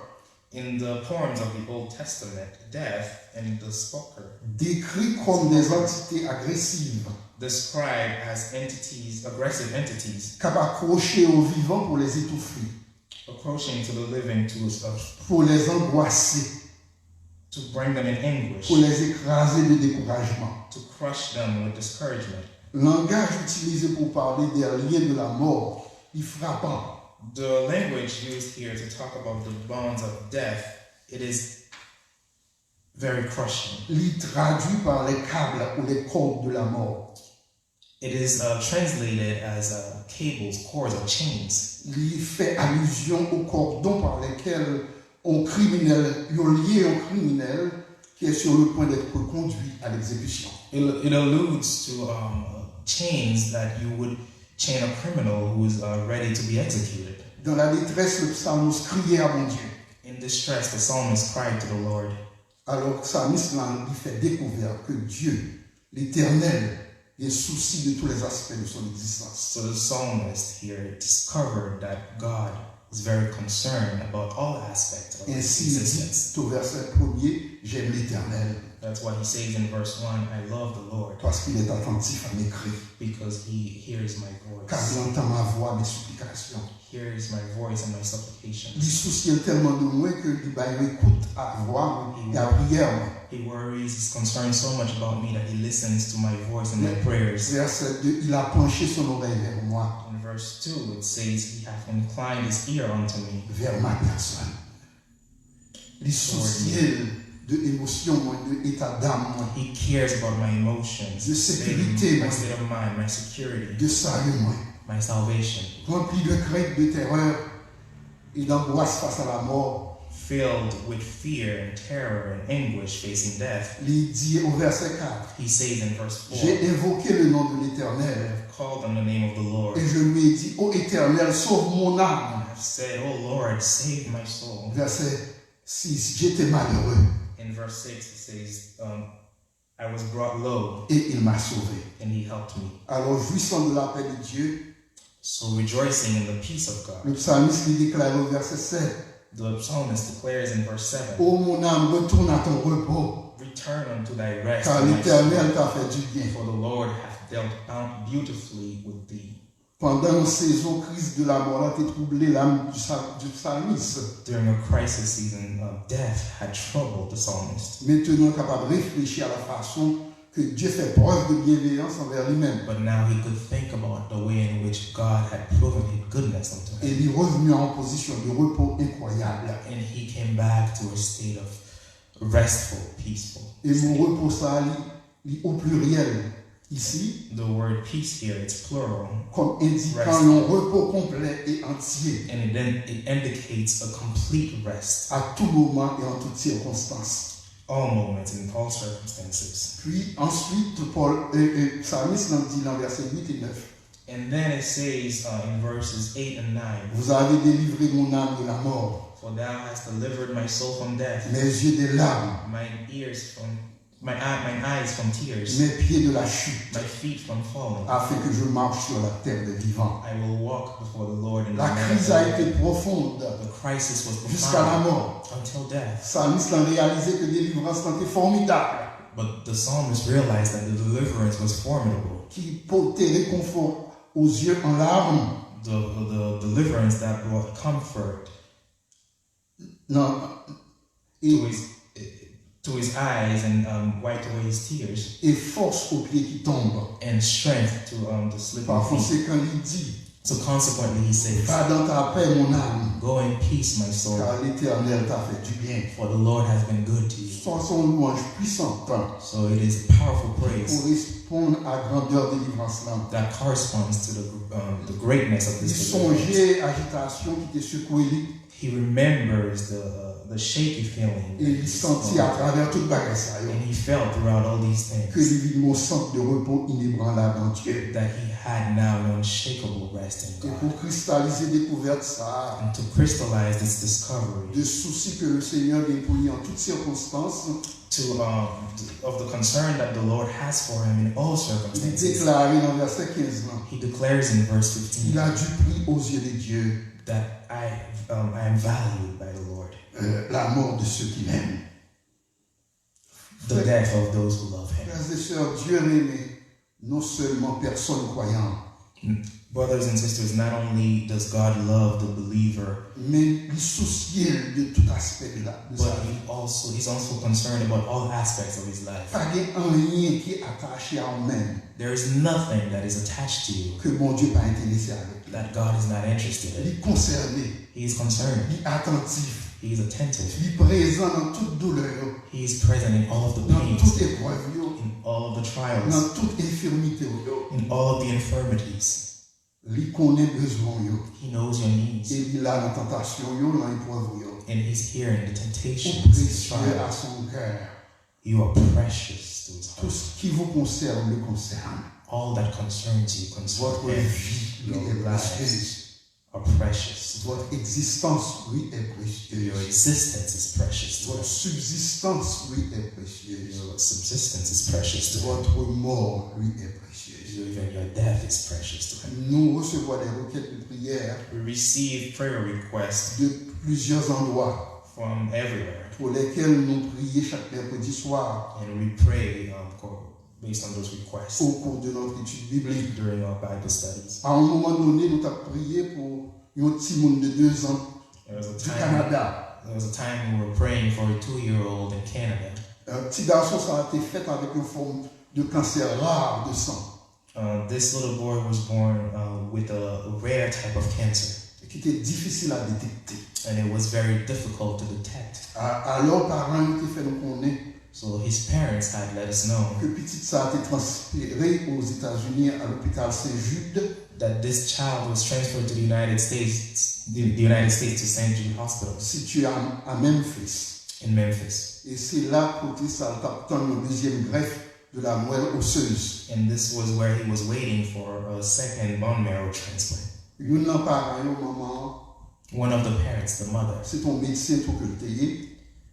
In the poems of the Old Testament, death and the sepulchre décrit comme des entités agressives, described as entities, aggressive entities, capables d'accrocher aux vivants pour les étouffer, approaching to the living to, uh, pour les angoisser, to bring them in anguish, pour les écraser de découragement. To crush them with discouragement. Langage utilisé pour parler des liens de la mort est frappant. The language used here to talk about the bonds of death, it is very crushing. Li tradui par les câbles ou les cordes de la mort. It is uh, translated as uh, cables, cords, or chains. Li fait allusion aux cordons par lesquels on criminel, on lié un criminel qui est sur le point d'être conduit à l'exécution. It, it alludes to um, chains that you would chain a criminal who is uh, ready to be executed. Dans la détresse, le psalmiste criait à mon Dieu. In distress, the psalmist cried to the Lord. Alors, psalmiste là, il fait découvrir que Dieu, l'Éternel, il est souci de tous les aspects de son existence. So the psalmist here discovered that God is very concerned about all aspects of his Ainsi, il existence. Dit au verset premier, j'aime l'Éternel. That's why he says in verse one, I love the Lord Parce qu'il est attentif à mes cris. Because he hears my voice. Car il entend ma voix, mes supplications. Hears my voice and my supplication. Li sousye l tèlman de mwen ke li bay yo ekout a vwa mwen e a priyè mwen. He worries, is concerned so much about me that he listens to my voice and my prayers. Verset deux, il a penché son oreille vers moi. In verse two, it says, he hath inclined his ear unto me. Vers ma personne. Li sousye l de emosyon mwen, de eta d'am mwen, He cares about my emotions, De sécurité, my mwen. State of mind, my security, de sali mwen. My salvation. Rempli de crainte, de terreur et d'angoisse face à la mort. Filled with fear and terror and anguish facing death, Li di au verset quatre, he says in verse four, j'ai invoqué le nom de l'Éternel Called on the name of the Lord, et je lui ai dit, ô Éternel, sauve mon âme. Have said, O Lord, save my soul. Verset six, j'étais malheureux. In verse six, it says, um, I was brought low, Et il m'a sauvé. And he helped me. Alors, jouissant de la paix de Dieu, So rejoicing in the peace of God, le psalmiste lui déclare au verset sept, The psalmist declares in verse seven, Ô mon âme, retourne à ton repos, Return unto thy rest, car my l'Éternel soul, t'a fait du bien. For the Lord hath dealt bountifully with thee. Pandan yon sezon, kriz de lamò la te twouble lam du sa- du psalmiste. During a crisis season, uh, death had troubled the psalmist. Mentnan, l kapab reflechi a la fason ke Dye fè prèv de byenveyans anvè li menm. But now he could think about the way in which God had proven his goodness unto E him. li revenu a yon pozisyon de repo enkwayab. And he came back to a state of restful, peaceful. E mo repo sa a, li, li o pliryèl isi, The word peace here, it's plural, kòm endikan Rest. Yon repo konplè e antye And it, then it indicates a complete rest, a tou moman e an tout sikonstans. All moments, in all circumstances. Puis ensuite, Paul, euh, euh, psalmiste nan di nan vèsè uit e nèf, And then it says uh, in verses eight and nine, Vous avez délivré mon âme de la mort, For thou hast delivered my soul from death, mes yeux des larmes, mine ears from my eye, mine eyes from tears, mes pieds de la chute, my feet from falling, afin que je marche sur la terre des vivants. I will walk before the Lord in the La land of crise the a living. Été profonde The crisis was jusqu'à la profound mort. Until death. Psalmiste la réalisé que délivrance la était formidable. But the psalmist realized that the deliverance was formidable. Qui portait réconfort aux yeux en larmes. The, the deliverance that brought comfort Non. to his to his eyes and um, wiped away his tears Et force aux pieds qui tombent. And strength to um, the sleeping Par feet. Conséquent, il dit, So consequently, he says, Va dans ta paix, mon âme, Go in peace, my soul, car l'Éternel t'a fait du bien. For the Lord has been good to you. Soit son louange puissante So it is a powerful praise correspond à grandeur délivrance là. That corresponds to the, um, the greatness of Il this deliverance. Songeait agitation qui te secouait lui. He remembers the, uh, the shaky feeling Et il sentit à travers toute bagage ça, yo, And he felt throughout all these que things il vit mon centre de repos inébranlable en Dieu. That he had now an unshakable rest in Et God. Pour cristalliser découverte ça, And to crystallize this discovery, de souci que le Seigneur déployait en toutes circonstances, to um, of the concern that the Lord has for him in all il circumstances, déclarait dans verset quinze, là, he declares in verse il fifteen a du prix aux yeux de Dieu. That I, um, I am valued by the Lord. Euh, la mort de ceux qu'il aime. The death of those who love him. Frères et sœurs, Dieu n'aimait non seulement personne croyant, Brothers and sisters, not only does God love the believer, mais il souciait de tout aspect de la de but sa vie. He also he's also concerned about all aspects of his life. Pas de rien qui est attaché à vous-même There is nothing that is attached to you que Bon Dieu pas intéressé avec. That God is not interested in. Il est concerné, He is concerned. Il est attentif, He is attentive. Il est présent dans toute douleur, He is present in all of the dans pains, toute épreuve, yo, in all of the trials, dans toute infirmité, yo. In all of the infirmities. Li konnen bezwen yo. He knows your needs. E li la nan tantasyon yo, nan eprèv yo. And he's here in the Ou temptations, the presye trial. A son kè. You are precious to his Tout heart. Ce qui vous concerne le concerne. All that concerns you concerns Votre him. Vie lui Your est lives précieuse. Are precious. Votre existence lui est Your précieuse. Existence is precious to Votre him. Subsistance lui est précieuse. Your subsistence is precious to him. Votre mort lui est précieuse. Even your death is precious to him. Nous recevons des requêtes de prière We receive prayer requests de plusieurs endroits from everywhere. Pour lesquels nous prions chaque mercredi soir And we pray um, co- based on those requests au cours de notre étude biblique. During our Bible studies. À un moment donné, nous avons prié pour un petit monde de deux ans There was a du time, Canada. There was a time we were praying for a two-year-old in Canada. Un petit garçon, ça a été fait avec une forme de cancer rare de sang. Uh, this little boy was born uh, with a rare type of cancer, Qui était difficile à détecter. And it was very difficult to detect. Alors, parents ont fait nous connaître So his parents had let us know que petit ça a été transféré aux États-Unis à l'hôpital Saint-Jude, that this child was transferred to the United States, the, the United States to Saint Jude Hospital situé à, à Memphis. In Memphis. Et c'est là que ça a attendu une deuxième greffe de la moelle osseuse. And this was where he was waiting for a second bone marrow transplant. Youn nan paran yo, manman, One of the parents, the mother, se te yon medsen tou ke l te ye,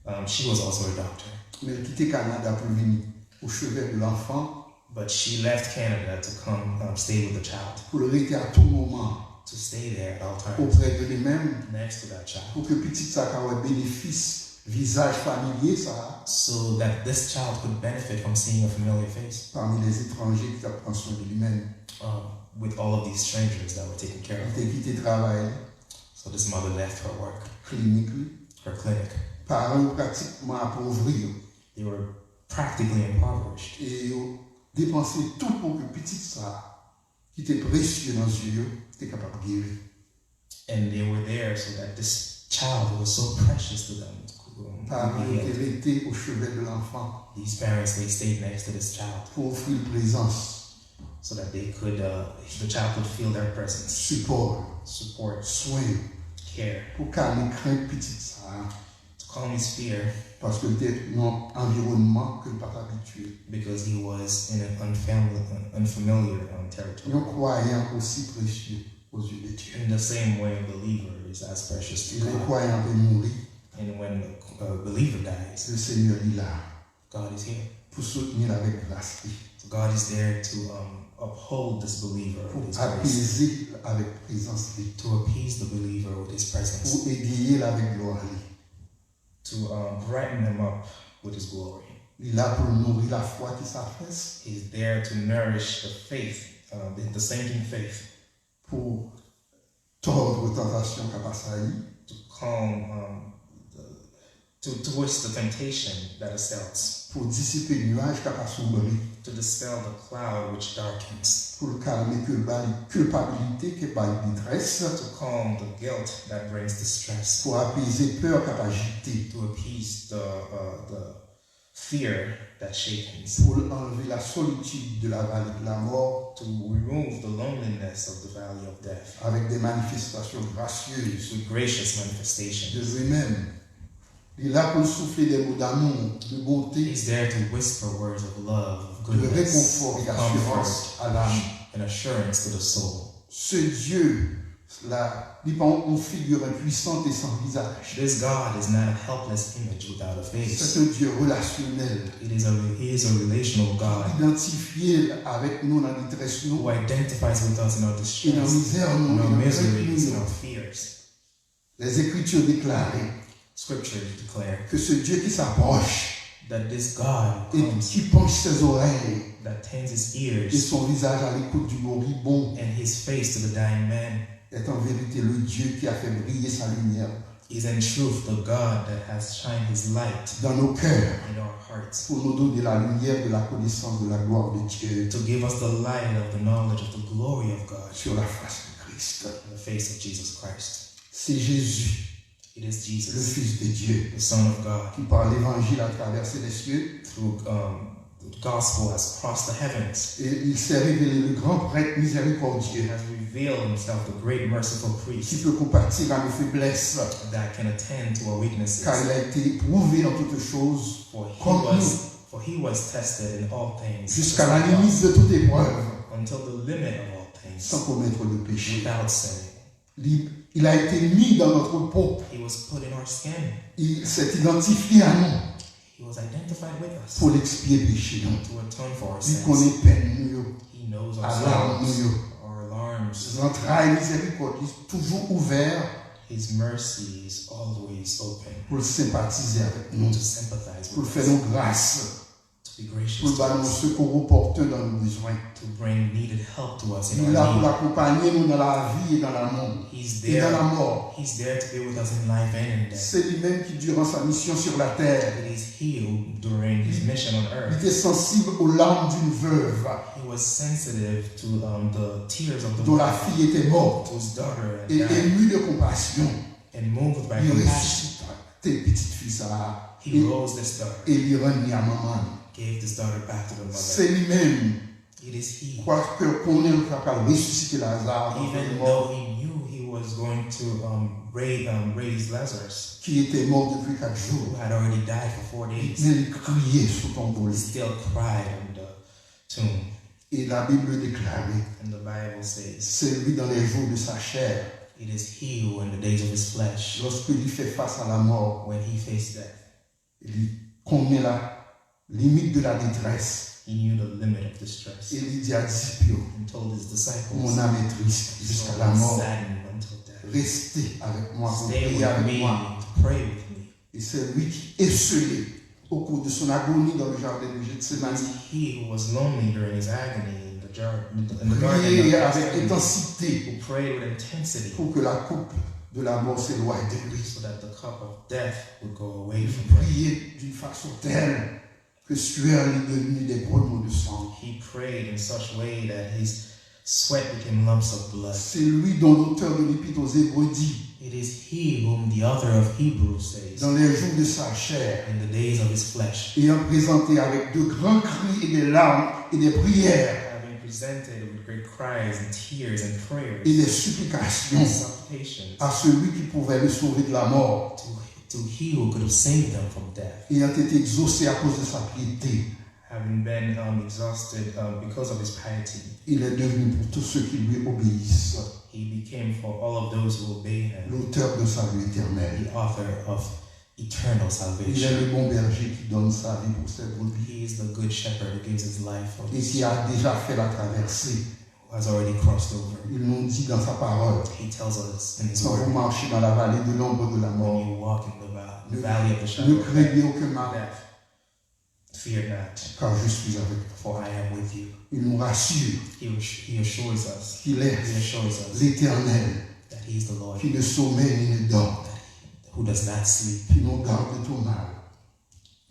um, she was also a doctor, men l kite Kanada pou l vini au chevet de l'enfant, but she left Canada to come um, stay with the child, pou l rete a tou moman to stay there at all times, oprè de li menm, next to that child, pou ke pitit sa ka wè benefis vizaj familye sa a, so that this child could benefit from seeing a familiar face pami lèzetranje ki t ap pran swen de li menm. um, with all of these strangers that were taking care Li of. Te kite travay li, So this mother left her work, klinik li, her clinic. Paran yo pratikman apovri yo. They were practically impoverished. E yo depanse tou pou ke pitit sa a, ki te presye nan zye yo, te kapab geri. And they were there so that this child who was so precious to them could um, Paran be yo te healed. Rete o chevè de lanfan These parents, they stayed next to this child pou ofri l prezans, so that they could, uh, the child could feel their presence, sipò, support, swen yo, care, pou kalme krent pitit sa a, to calm his fear paske l te nan anviwònman ke l pa t abitye. because he was in an unfamiliar, unfamiliar um, territory. Yon kwayan osi presye o zye de Dye. In the same way, a believer is as precious E to lè God. Kwayan te mouri, And when a believer dies, le Senyè li la God is here pou soutni l avèk gras li, So God is there to um, uphold this believer pou with his grace, apeze l avèk prezans li, to appease the believer with his presence, pou egeye l avèk glwa li. To um, brighten them up with his glory. Li la pou l nouri lafwa ki safès, He's there to nourish the faith, uh, the, the sinking faith, pou tòdre tantasyon k ap asayi, to calm, um, the, to twist the temptation that assails, pou disipe nyaj k ap asombri, to dispel the cloud which darkens, pou l kalme kilba- kilpabilite k ap bay detrès, to calm the guilt that brings distress, pou apeze pè k ap ajite, to appease the, uh, the fear that shakens, pou l anlve la solitid de la vale de la mò, to remove the loneliness of the valley of death avèk de manifestasyon grasyez with gracious manifestation. de li menm. Li la pou l soufle de mo damou, de bonte, He's there to whisper words of love, of de goodness, rekonfò e comfort, asirans a lam. And assurance to the soul. Se Dye la, li pa yon figi enpwisan e san vizaj. This God is not a helpless image without a Se face. yon Dye relasyonèl. It is a, he is a relational God Idantifye l avèk nou nan detrès nou, who identifies with us in our e nan distress, mizè nou, in e our nan krent miseries, in nou. Our fears. Lèzekritir deklare Scriptures declare ke se Dye ki s'approche that this God e comes, ki penche ses oreilles that tends his et ears son visage à l'écoute du moribond and his face to the dying man, est en vérité le Dieu qui a fait briller sa lumière is in truth the God that has shined his light dans nos cœurs in our hearts pour nous donner la lumière de la connaissance de la gloire de Dieu to give us the light of the knowledge of the glory of God sur la face de Christ. in the face of Jesus Christ. C'est Jésus, It is le Jesus, Fils de Dieu, the Son of God, qui par l'évangile a traversé les cieux through um, the gospel has crossed the heavens. Et il s'est révélé le grand prêtre He miséricordieux has revealed himself the great merciful qui priest peut compatir à nos faiblesses, that can attend to our car weaknesses. Il a été éprouvé dans toutes choses, For he comme nous, was for he was tested in all things jusqu'à la limite de toute épreuve, until the limit of all things sans commettre de péché. Without sinning. Il, il a été mis dans notre peau. He was put in our skin. Il s'est identifié à nous He was identified with us pour expier péché nous. To atone for our Li sins. Konnen pèn nou yo, He knows our alarm nou sorrows, yo. Our alarms. Zantray mizèrikòd li toujou ouvè His mercy is always open pou l senpatize avèk nou, to sympathize pou l with fè us, nou gras, to be pou gracious l to ba nou us, sekou opòtèn dan nou bezwen. To bring needed help to us in Li la pou l our need. Akonpaye nou nan lavi e nan lanmò. He's E nan there. Lanmò. He's there to be with us in life and in death. Se li menm ki, durant sa mission sur la terre, It is he who, during his mission on li earth, te sansib aux larmes d'une veuve he was sensitive to um, the tears of the dont la widow fille était morte. Whose daughter had Et died, ému de compassion, and moved by li compassion, resisite pitit fi sa a. He rose this daughter, E li rann li a manman l. Gave this daughter back to the mother. Se li menm, It is he. Kwake l konnen l ta pral resisite Laza. Even though he knew he was going to um, raise, um, raise Lazarus, Ki te mò depi kat jou. Who had already died for four days, Men li kriye sou tonbo he li. Still cried on the tomb. E Labib deklare, And the Bible says, c'est lui dans les jours de sa chair, It is he who, in the days of his flesh, lorsque li fè fas a lamò, when he faced death, li konnen la limite de la détresse. He knew the limit of distress Et il dit à disciples, and told his disciples, mon âme est triste "My jusqu'à soul la is mort. saddened until death. Restez avec moi, vous Stay priez with avec me, moi. Pray with me." Et c'est lui qui, esselé au cours de son agonie dans le jardin de Gethsemane, He who was lonely during his agony in the, jar- in the garden priait of avec Gethsemane, intensité who prayed with intensity pour que la coupe de la mort s'éloigne de lui. so that the cup of death would go away Il from him. Priait d'une façon telle que sueur lui devenut des grognements de sang. He prayed in such way that his sweat became lumps of blood. C'est lui dont l'auteur de l'Épître aux Hébreux dit, It is he whom the author of Hebrews says, dans les jours de sa chair, "In the days of his flesh, ayant présenté avec de grands cris et des larmes et des prières having presented with great cries and tears and prayers et des and supplications supplications à celui qui pouvait le sauver de la mort, to, to he who could have saved them from death, ayant été exaucé à cause de sa piété. Having been um, exhausted um, because of his piety, Il est devenu pour tous ceux qui lui obéissent he became for all of those who obey him l'auteur d'un salut éternel. the author of eternal Il est salvation. Le bon berger qui donne sa vie pour ses brebis He is the good shepherd who gives his life for et his qui a déjà fait la traversée. Who has already crossed over. Il nous dit dans sa parole, He tells us in his quand vous word, marchez dans la vallée de l'ombre de la "When mort, you walk in the valley, the ne, valley of the shadow ne of craignez death, aucun mal, death, fear not, car je suis avec vous. For I am with you." Il nous rassure He, he assures us, qu'il he est assures us l'Éternel, that he is the Lord, qui ne sommeille ni ne dort, who does not sleep, qui nous garde de tout mal.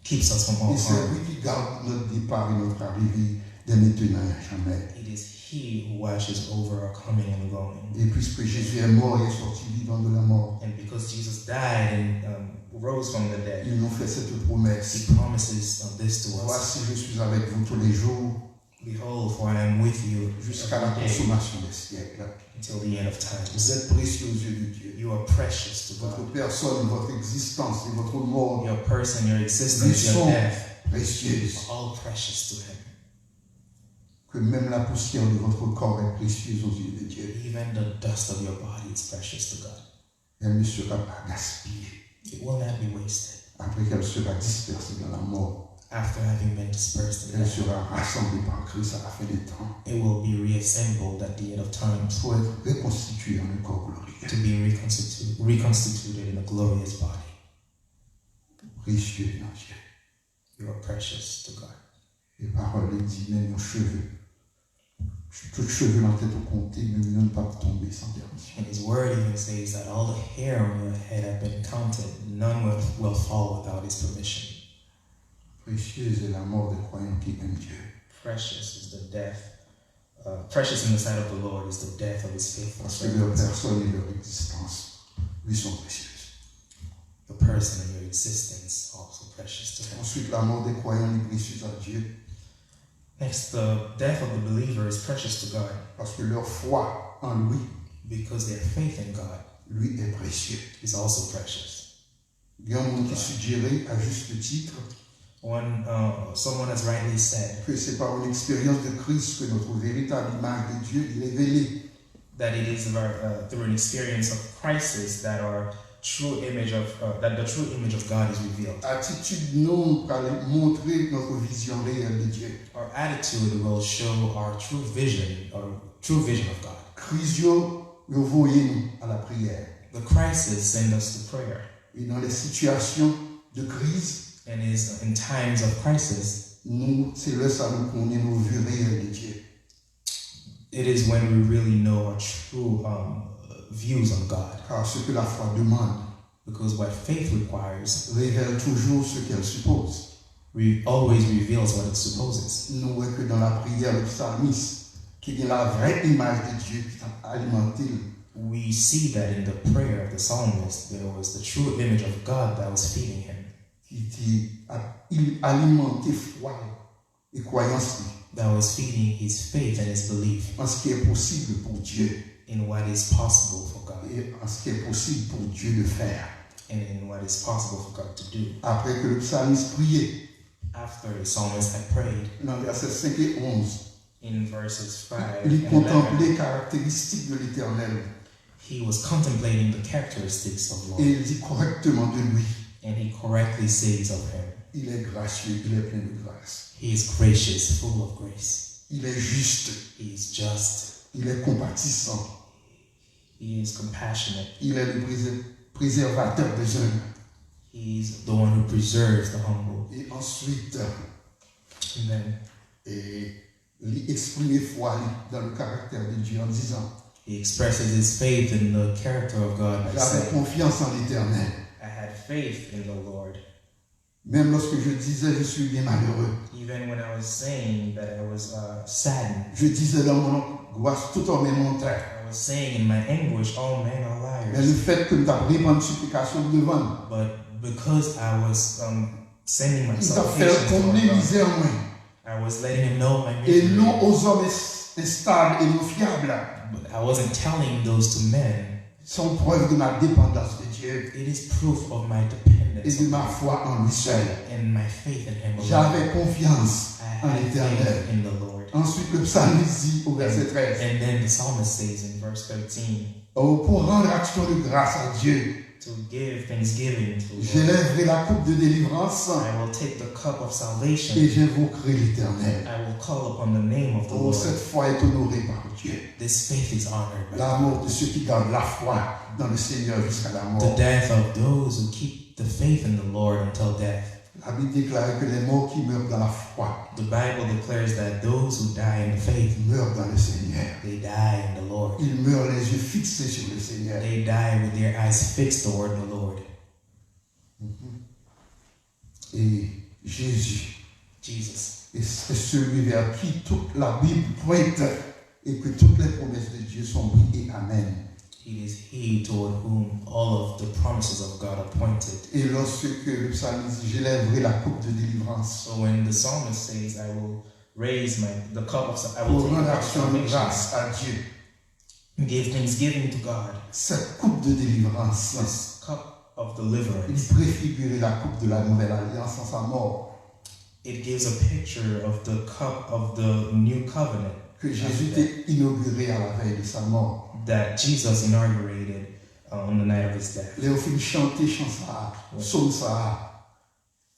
Keeps us from all Et c'est harm. Lui qui garde notre départ et notre arrivée dès maintenant et à jamais. It is he who watches over our coming and going. Et puisque Jésus est mort et est sorti vivant de la mort, And because Jesus died and um, rose from the dead, il nous fait cette promesse. He promises uh, this to us. Voici, je suis avec vous tous les jours Behold, for I am with you jusqu'à la every day consommation des siècles. Until the end of time. Vous êtes précieux aux yeux de Dieu. You are precious to God. Votre personne, votre existence et votre mort Your person, your lui existence, your sont death précieuses. Are all precious to Him. Que même la poussière de votre corps est précieuse aux yeux de Dieu. Even the dust of your body is precious to God. Elle ne sera pas gaspillée It will not be wasted. Après qu'elle sera dispersée dans la mort. After having been dispersed in Elle death, sera rassemblée par Christ à la fin des temps it will be reassembled at the end of times pour être reconstituée en un corps glorieux. To be reconstitu- reconstituted in a glorious body. Précieux dans Dieu. You are precious to God. E pawòl li di, menm yon cheve. Tout cheve nan tèt ou konte, menm youn p ap tonbe san pèmisyon. And His word even says that all the hair on your head have been counted, none will, will fall without His permission. Précieuse est la mort des croyants qui aiment Dieu. Precious is the death. Uh, precious in the sight of the Lord is the death of His faithful Parce que leur servants. Personne et leur existence lui sont précieuses. Your person and your existence are also precious to Him. Ensuite, la mort des croyants est précieuse à Dieu. Next, the death of the believer is precious to God Parce que leur foi en lui, because their faith in God lui est précieux. Is also precious. Il y a un monde qui suggérait, à juste titre, One, uh, someone has rightly said que c'est par une expérience de Christ que notre véritable image de Dieu est révélée. That it is uh, through an experience of crisis that our true image of uh, that the true image of God is revealed. Attitude nou pral montre notre vision réelle de Dieu. Our attitude will show our true vision or true vision of God. Kriz yo, yo voye nou à la prière. The crisis send us to prayer. Et dans les situations de crise, And is in times of crisis, nou, c'est là ça nous connaît nos vues réelles de Dieu. It is when we really know our true um, views on God. Car ce que la foi demande, Because what faith requires révèle toujours ce qu'elle suppose. Re- always reveals what it supposes. Nou wè ke dans la prière, le psalmiste, ki gen la vraie image de Dieu ki t ap alimante l, We see that in the prayer of the psalmist, there was the true image of God that was feeding him. Ki te ap il- alimante fwa l e kwayans li That was feeding his faith and his belief en ce qui est possible pour Dieu in what is possible for God et en ce qui est possible pour Dieu de faire. And in what is possible for God to do. Après que le psalmiste priait, After the psalmist had prayed, dans versets cinq et onze, in verses five il and contemplait eleven, les caractéristiques de l'Éternel he was contemplating the characteristics of et Lord, il dit correctement de lui, and he correctly says of him, Il est gracieux, il est plein de grâce. He is gracious, full of grace. Il est juste, He is just. Il est compatissant, He is compassionate. Il est le présé- préservateur des humbles. He is the one who preserves the humble. Et ensuite, And then et li exprime foi li dans le caractère de Dieu en disant, he expresses his faith in the character of God by j'avais saying, confiance en l'Éternel. I had faith in the Lord. Même lorsque je disais, je suis bien malheureux. Even when I was saying that I was uh, saddened, Je disais dans mon angoisse, tout homme est menteur. I was saying in my anguish, all men are Mais le liars. Fait que m t ap repann siplikasyon devan l, But because I was um, sending my m t ap fè l supplications konnen to God, mizè mwen. I was letting him know my Et misery. Non aux hommes ins- instables et non fiables. But I wasn't telling those to men. Sont preuve de ma dépendance de Dieu It is proof of my et dependence de ma foi en lui seul. And my faith in him alone. J'avais confiance I en had l'Éternel. Faith in the Lord. Ensuite, le psalmiste dit au verset treize, And then the psalmist says in verse thirteen, Oh, pour rendre action de grâce à Dieu, to give thanksgiving to the Lord. J'élèverai la coupe de délivrance I will take the cup of salvation. Et j'invoquerai l'Éternel. I will call upon the name of the Oh, Lord. Cette foi est honorée par Dieu. This faith is honored by La mort de ceux qui gardent la foi dans le Seigneur jusqu'à la mort. The death of those who keep the faith in the Lord until death. La Bible déclare que les morts qui meurent dans la foi The Bible declares that those who die in the faith, meurent dans le Seigneur. They die in the Lord. Ils meurent les yeux fixés sur le Seigneur. They die with their eyes fixed toward the Lord. Et Jésus Jesus. est celui vers qui toute la Bible pointe et que toutes les promesses de Dieu sont oui et amen. It is he toward whom all of the promises of God are pointed. Et lorsque le psalmiste dit, j'élèverai la coupe de délivrance. So when the psalmist says, I will raise my the cup of I will pour rendre action de grâce à Dieu. Give thanksgiving to God. Cette coupe de délivrance, this cup of deliverance, il préfigurait la coupe de la nouvelle alliance en sa mort. It gives a picture of the cup of the new covenant que Jésus t'a inauguré à la veille de sa mort. That Jesus inaugurated uh, on the night of his death. Lè yo fin chante chan sa a, sòm sa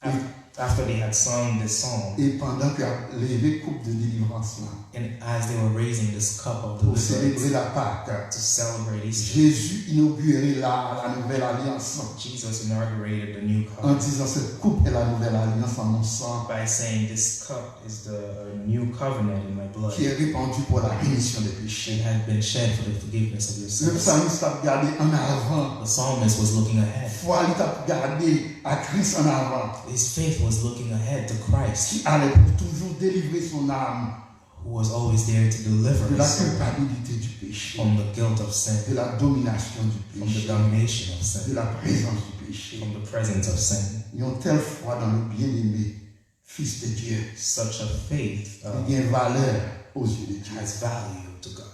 a, After they had sung this song, et pendant que leve koup de délivrance la, and as they were raising this cup of pour célébrer deliverance la Pâque, to celebrate Easter, Jésus inaugure la, la nouvelle alliance Jesus inaugurated the new en covenant disant, cette coupe est la nouvelle alliance en mon sang by saying, This cup is the uh, new covenant in my blood qui est répandue pour la rémission des that péchés. Had been shed for the forgiveness of your Le sins. Psalmiste a regardé en avant. The psalmist was looking ahead. Foi li t ap gade a Kris an avan. His faith was looking ahead to Christ, Qui allait pour toujours délivrer son âme who was always there to deliver de la his soul culpabilité du péché, from the guilt of sin, de la domination du from the péché, domination of de sin, la présence du péché. From the presence of sin. Yon tèl fwa dans le bien-aimé, Fils de Dieu, Such a faith uh, li gen valè aux yeux de Dieu. Has value to God.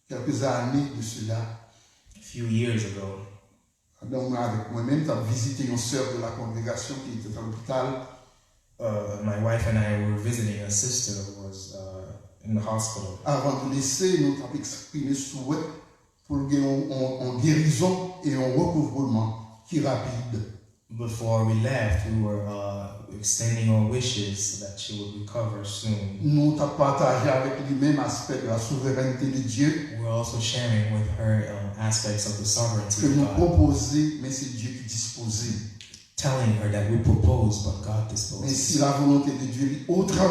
Quelques années de cela, A few years ago, Adan mwen avèk mwen menm t ap vizite yon sè de la congrégation qui était à l'hôpital. Uh, my wife and I were visiting a sister who was uh, in the hospital. Avan de lese, nou t ap eksprime souwè pou l gen yon, yon, yon gerizon e yon rekouvreman ki rapid. Before we left, we were uh, extending our wishes so that she would recover soon. Nou t ap pataje avèk li menm aspè de la souveraineté de Dieu We're also sharing with her um, aspects of the sovereignty ke of nou God, pwopoze, men se Dieu ki dispoze. Telling her that we propose, but God Men si disposes. La volonté de Dieu li autre,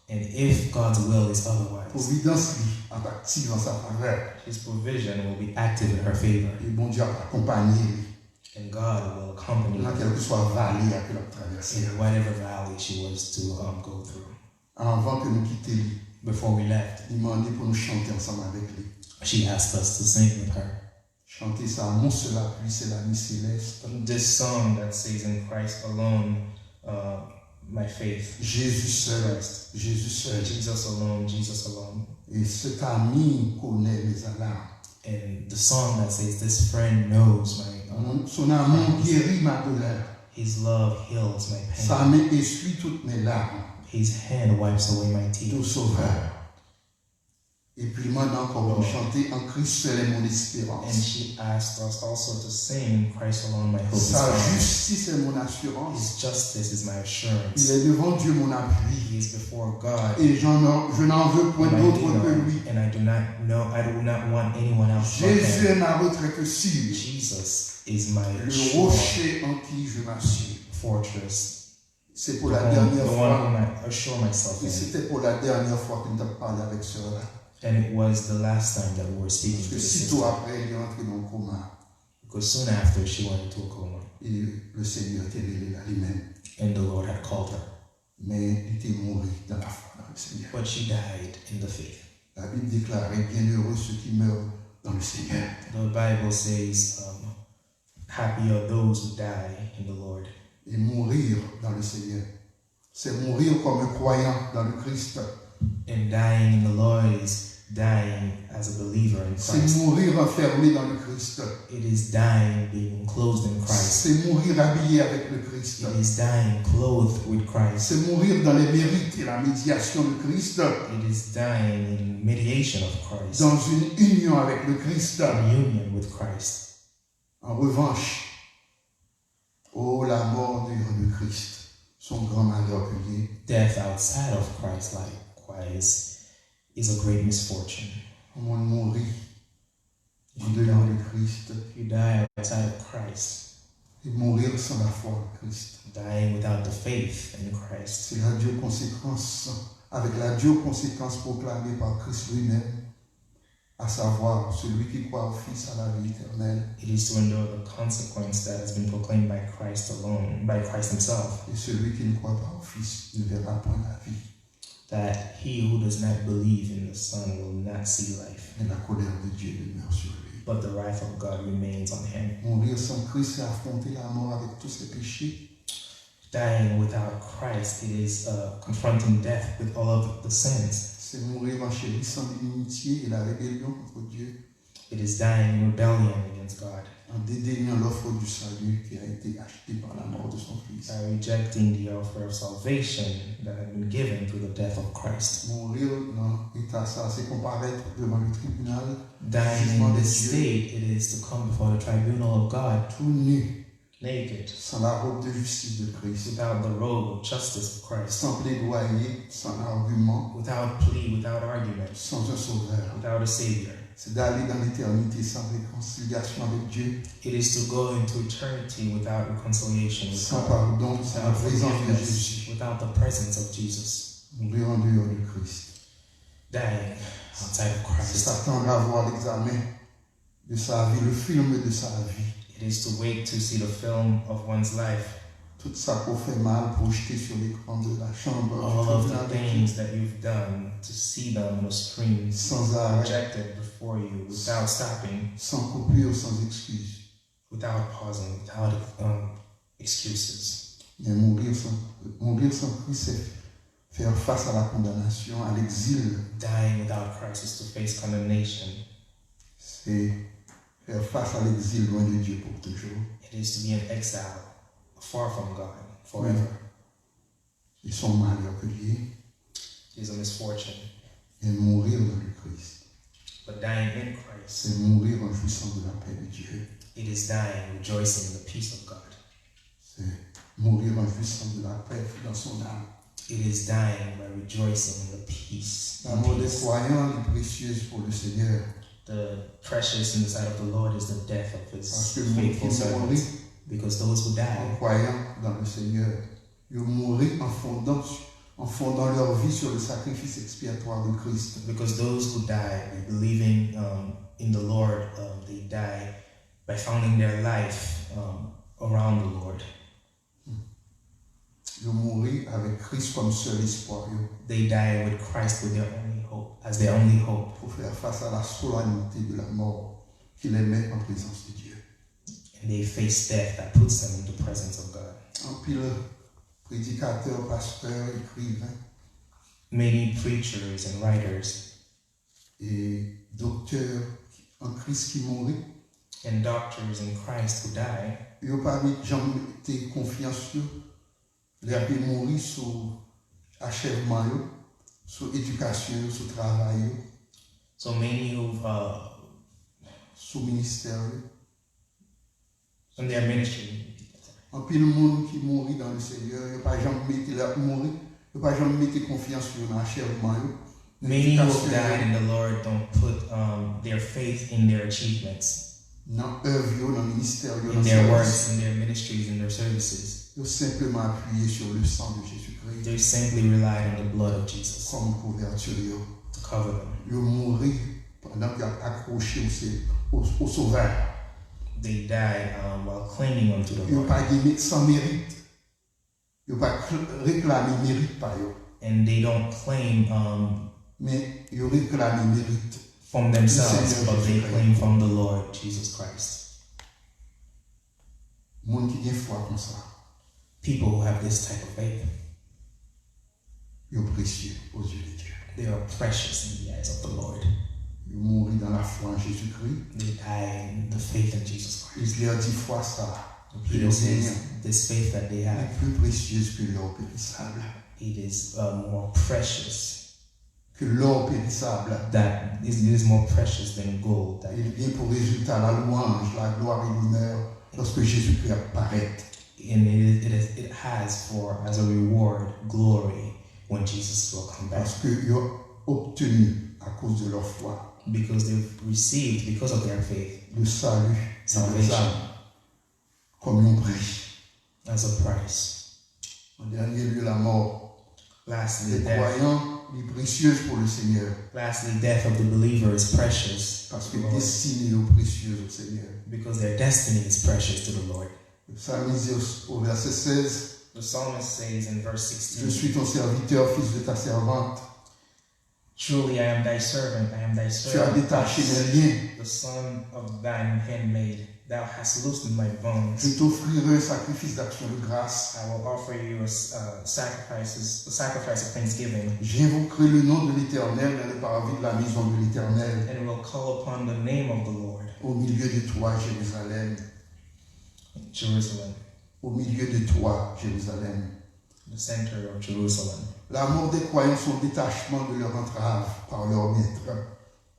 And if God's will is otherwise, providence li ap aktive an sa favè. His provision will be active in her favor, E Bondye ap akonpanye li and God will accompany nan her kèlkeswa vale a ke l ap travèse. In whatever valley she was to um, go through. Anvan ke nou kite li, Before we left, li mande pou nou chante ansanm avèk li. She asked us to sing with her. Chante sa, Mon seul appui, c'est l'ami céleste. This song that says, In Christ alone, uh, my faith. Jésus seul, Christ. Jésus seul. Jesus alone, Jesus alone. Et cet ami connaît mes alarmes. And the song that says, This friend knows my. Mon- Son amour guérit ma douleur. His love heals my Sa pain. Main essuie toutes mes larmes. His hand wipes away my Doux tears. Sauveur. Et puis, mwen ankò pou m chante, En Christ seul est mon espérance. And she asked us also to sing, In Christ alone my hope is Sa found. Justice est mon assurance. His justice is my Il assurance. Est devant Dieu mon appui. He is before God, Et j'en, je n'en veux point my d'autre que leader, lui. And I do not know, I do not want anyone else but Jésus him. Est ma retraite sûre. Jesus is my Le sure rocher en qui je m'assieds. Fortress, C'est the pour la one, dernière the one fois. whom I assure myself Et in. C'était pour la dernière fois que nous avons parlé avec sœur-là. And it was the last time that we were speaking Parce to que the sitôt sister. Après, elle est entrée dans le coma. Because soon after, she went into a coma. Et le Seigneur était révélé à lui-même. And the Lord had called her. Mais il était mort dans la foi dans le Seigneur. But she died in the faith. La Bible déclarait bienheureux ceux qui meurent dans le Seigneur. The Bible says, um, happy are those who die in the Lord. Et mourir dans le Seigneur, c'est mourir comme un croyant dans le Christ. And dying in the Lord is dying as a believer in C'est Christ. Mourir enfermé dans le Christ. It is dying being enclosed in Christ. C'est mourir habillé avec le Christ. It is dying clothed with Christ. C'est mourir dans les mérites et la médiation de Christ. It is dying in mediation of Christ, Dans une union avec le Christ. In union with Christ. En revanche, oh, la mort en dehors de Christ, son grand malheur que il est. Death outside of Christ, likewise, is a great misfortune. Moun mouri en If you dehors die, de Christ, if you die outside of Christ, et mourir sans la foi en Christ. Dying without the faith in Christ. C'est la dure conséquence, avec la dure conséquence proclamée par Christ lui-même, à savoir celui qui croit au Fils a la vie éternelle. It is to endure the consequence that has been proclaimed by Christ alone, by Christ himself, Et celui qui ne croit pas au Fils ne verra point la vie. That he who does not believe in the Son will not see life, Mais la colère de Dieu demeure sur lui. But the wrath of God remains on him. Mourir sans Christ, c'est affronter la mort avec tous ses péchés. Dying without Christ, it is uh, confronting death with all of the sins. C'est mourir en chérissant l'inimitié et la rébellion contre Dieu. It is dying in rebellion against God, En dédaignant l'offre du salut qui a été achetée par la mort de son Fils. By rejecting the offer of salvation that had been given through the death of Christ. Mourir dans l'état ça, c'est comparaître devant le tribunal, Dying jugement in de this Dieu, state, it is to come before the tribunal of God tout nu, naked, sans la robe de justice de Christ. Without the robe of justice of Christ, Sans plaidoyer, sans argument, Without plea, without argument, Sans un sauveur. Without a Savior. C'est d'aller dans l'éternité sans réconciliation avec Dieu. It is to go into eternity without reconciliation with Sans God, pardon, sans la without présence de forgiveness, Jésus. Without the presence of Jesus. Mourir en dehors de Christ. Dying outside of C'est Christ. Attendre à voir l'examen de sa vie, le film de sa vie. It is to wait to see the film of one's life. Tout sa qu'on fait mal projeté sur l'écran de la chambre All du of tribunal the de Dieu. Things that you've done to see them on a screen Sans arrêt, projected before you without stopping, sans coupure, sans excuse. Without pausing, without um, excuses. Mais mourir sans, mourir sans Christ, c'est faire face à la condamnation, à l'exil. Dying without Christ is to face condemnation. C'est faire face à l'exil loin de Dieu pour toujours. It is to be in exile, far from God, forever. Et son malheur que lié, It is a misfortune. Et mourir dans le Christ, But dying in Christ, c'est mourir en jouissant de la paix de Dieu. It is dying rejoicing in the peace of God. C'est mourir en jouissant de la paix dans son âme. It is dying by rejoicing in the peace. La mort des croyants est précieuse pour le Seigneur. The precious in the sight of the Lord is the death of his Parce que le monde qui faithful mourut servants. Because those who en die, croyant dans le Seigneur, ils mourut en fondant, en fondant leur vie sur le sacrifice expiatoire de Christ. Because those who die believing um, in the Lord, um, they die by founding their life um, around the Lord. Ils mourut avec Christ comme seul espoir. Yo. They die with Christ with their only hope, as their only hope. Pour faire face à la solennité de la mort qui les met en présence de Dieu. And they face death that puts them in the presence of God. Anpil prédicateurs, pasteurs, écrivains Many preachers and writers et docteurs en Christ qui mourut, and doctors in Christ who die, yo pa met janm mete konfyans yo, lè yo mouri sou achèvman yo, sou edikasyon yo, sou travay yo. So many who've, uh, sou ministè yo. In their ministry. Anpil moun ki mouri dans le Seigneur, yo pa janm mete lè mouri, yo pa janm mete konfyans yo nan achèvman yo. Many who have died in the Lord don't put um, their faith in their achievements, Nan èv yo, nan ministè yo, in nan their sèvis. Works, in their ministries, in their services. Yo senpleman apiye sou le sang de Jésus-Christ They simply relied on the blood of Jesus kòm kouvèti yo. To cover them. Yo mouri pandan ke y ap akwoche o, se- o, o Sovè. They died um, while clinging unto the Yo Lord. Pa gen met san merit. Yo pa kl- reklame merit pa yo. And they don't claim um, Men yo reklame merit. From themselves, but they claim from the Lord Jesus Christ. Moun ki gen fwa konsa, People who have this type of faith, yo presye aux yeux de Dieu. They are precious in the eyes of the Lord. Yo mouri dans la foi en Jésus-Christ. They die in the faith in Jesus Christ. Peter di fwa sa Peter says this faith that they est have plus précieuse que l'or périssable. It is uh, more precious. Que l'or périssable. That is, it is more precious than gold. That Il vient pour résultat la louange, la gloire et l'honneur lorsque Jésus-Christ apparaît. And it, it, is, it has for as a reward glory when Jesus will come back. Parce que ils ont obtenu à cause de leur foi Because they've received, because of their faith, le salut de leurs salvation âmes comme un prix. As a price. En dernier lieu, la mort Lastly, des death. Croyants est précieuse pour le Seigneur. Lastly, death of the believer is precious. Parce que Lord, destinée est précieuse au Seigneur. Because their destiny is precious to the Lord. Le psalmiste dit au, au verset seize, The psalmist says in verse Je sixteen, suis ton serviteur, fils de ta servante. Truly I am thy servant, I am thy Tu as servant, détaché mes liens. The son of thine handmaid. Thou hast loosened my bonds. Je t'offrirai un sacrifice d'action de grâce. I will offer you a s- uh, sacrifices, a sacrifice of thanksgiving, J'invoquerai le nom de l'Éternel dans les parvis de la maison de l'Éternel. And will call upon the name of the Lord. Au milieu de toi, Jérusalem. Jerusalem, Au milieu de toi, Jérusalem. The center of Jerusalem. La mort des croyants, son détachement de leur entrave par leur maître.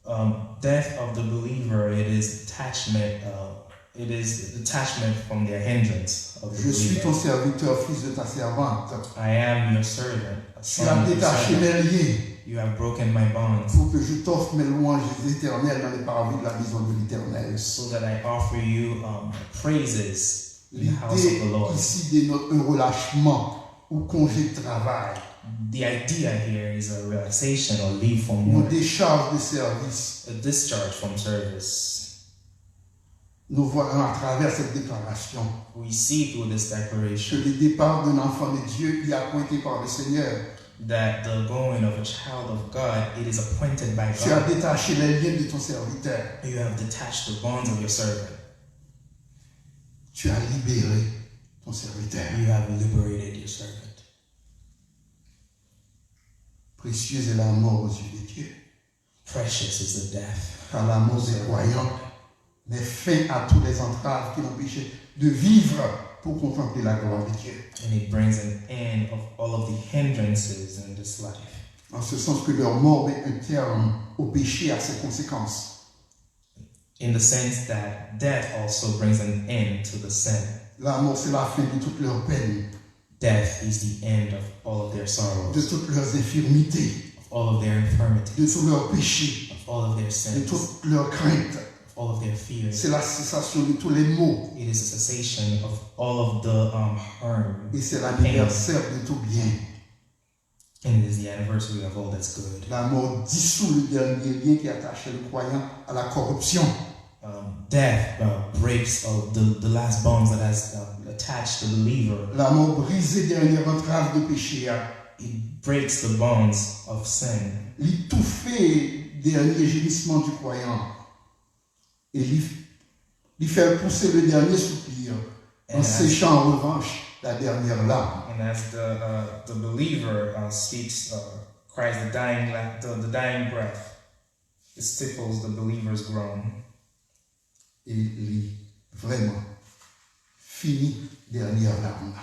Um, death of the believer, it is detachment. Uh, it is detachment from their hindrance of the Je suis ton believer. Serviteur, fils de ta servante. I am your servant, a Tu son as of your détaché servant. Mes liens You have broken my bonds, pour que je t'offre mes louanges éternelles dans les parvis de la maison de l'Éternel. So that I offer you um, praises in the house of the L'idée Lord. Ici dénote un relâchement ou congé de travail, The idea here is a relaxation or leave from une work, décharge de service. A discharge from service. Nous voyons à travers cette déclaration We see through this que declaration le départ d'un enfant de Dieu est appointé par le Seigneur. That the going of a child of God, it is appointed by Tu as God. Détaché les liens de ton serviteur. You have detached the bonds of your servant. Tu as libéré ton serviteur. You have liberated your servant. Précieuse est la mort aux yeux de Dieu. Precious is the death. Car la mort des croyants met fin à toutes les entraves qui l'empêchaient de vivre pour contempler la gloire de Dieu. And it brings an end of all of the hindrances in this life. En ce sens que leur mort met un terme au péché et à ses conséquences. In the sense that death also brings an end to the sin. La mort, c'est la fin de toutes leurs peines, Death is the end of all of their de sorrows, toutes leurs infirmités, of all of their infirmities, de tous leurs péchés, of all of their de sins, toutes leurs craintes. Of all of their fears. C'est la cessation de tous les maux. It is a cessation of all of the um, harm. Et c'est l'anniversaire de tout bien. And it is the anniversary of all that's good. La mort dissout le dernier lien qui attachait le croyant à la corruption. Um, death uh, breaks uh, the, the last bonds that has uh, attached the believer. La mort brise dernière entrave de péché. It breaks the bonds of sin. Li toufe dernier gémissement du croyant. Et li, li fè pousser le dernier soupir en And as, séchant en revanche la dernière larme. and as the, uh, the believer uh, speaks, uh, cries the dying, la- the, the dying breath, it stifles the believer's groan. Et li vraiment fini dernière larme la.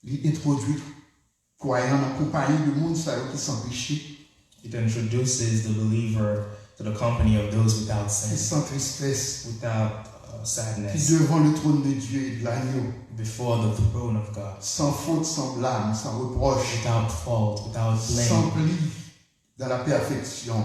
Li entwodui kwayan nan konpayi de moun sa yo ki san peche. It introduces the believer to the company of those without ki sin, san tristès, without uh, qui sadness, devant le trône de Dieu et de l'agneau, before the throne of God, sans faute, sans blâme, sans reproche, without fault, without sans blame, pli, dans la perfection.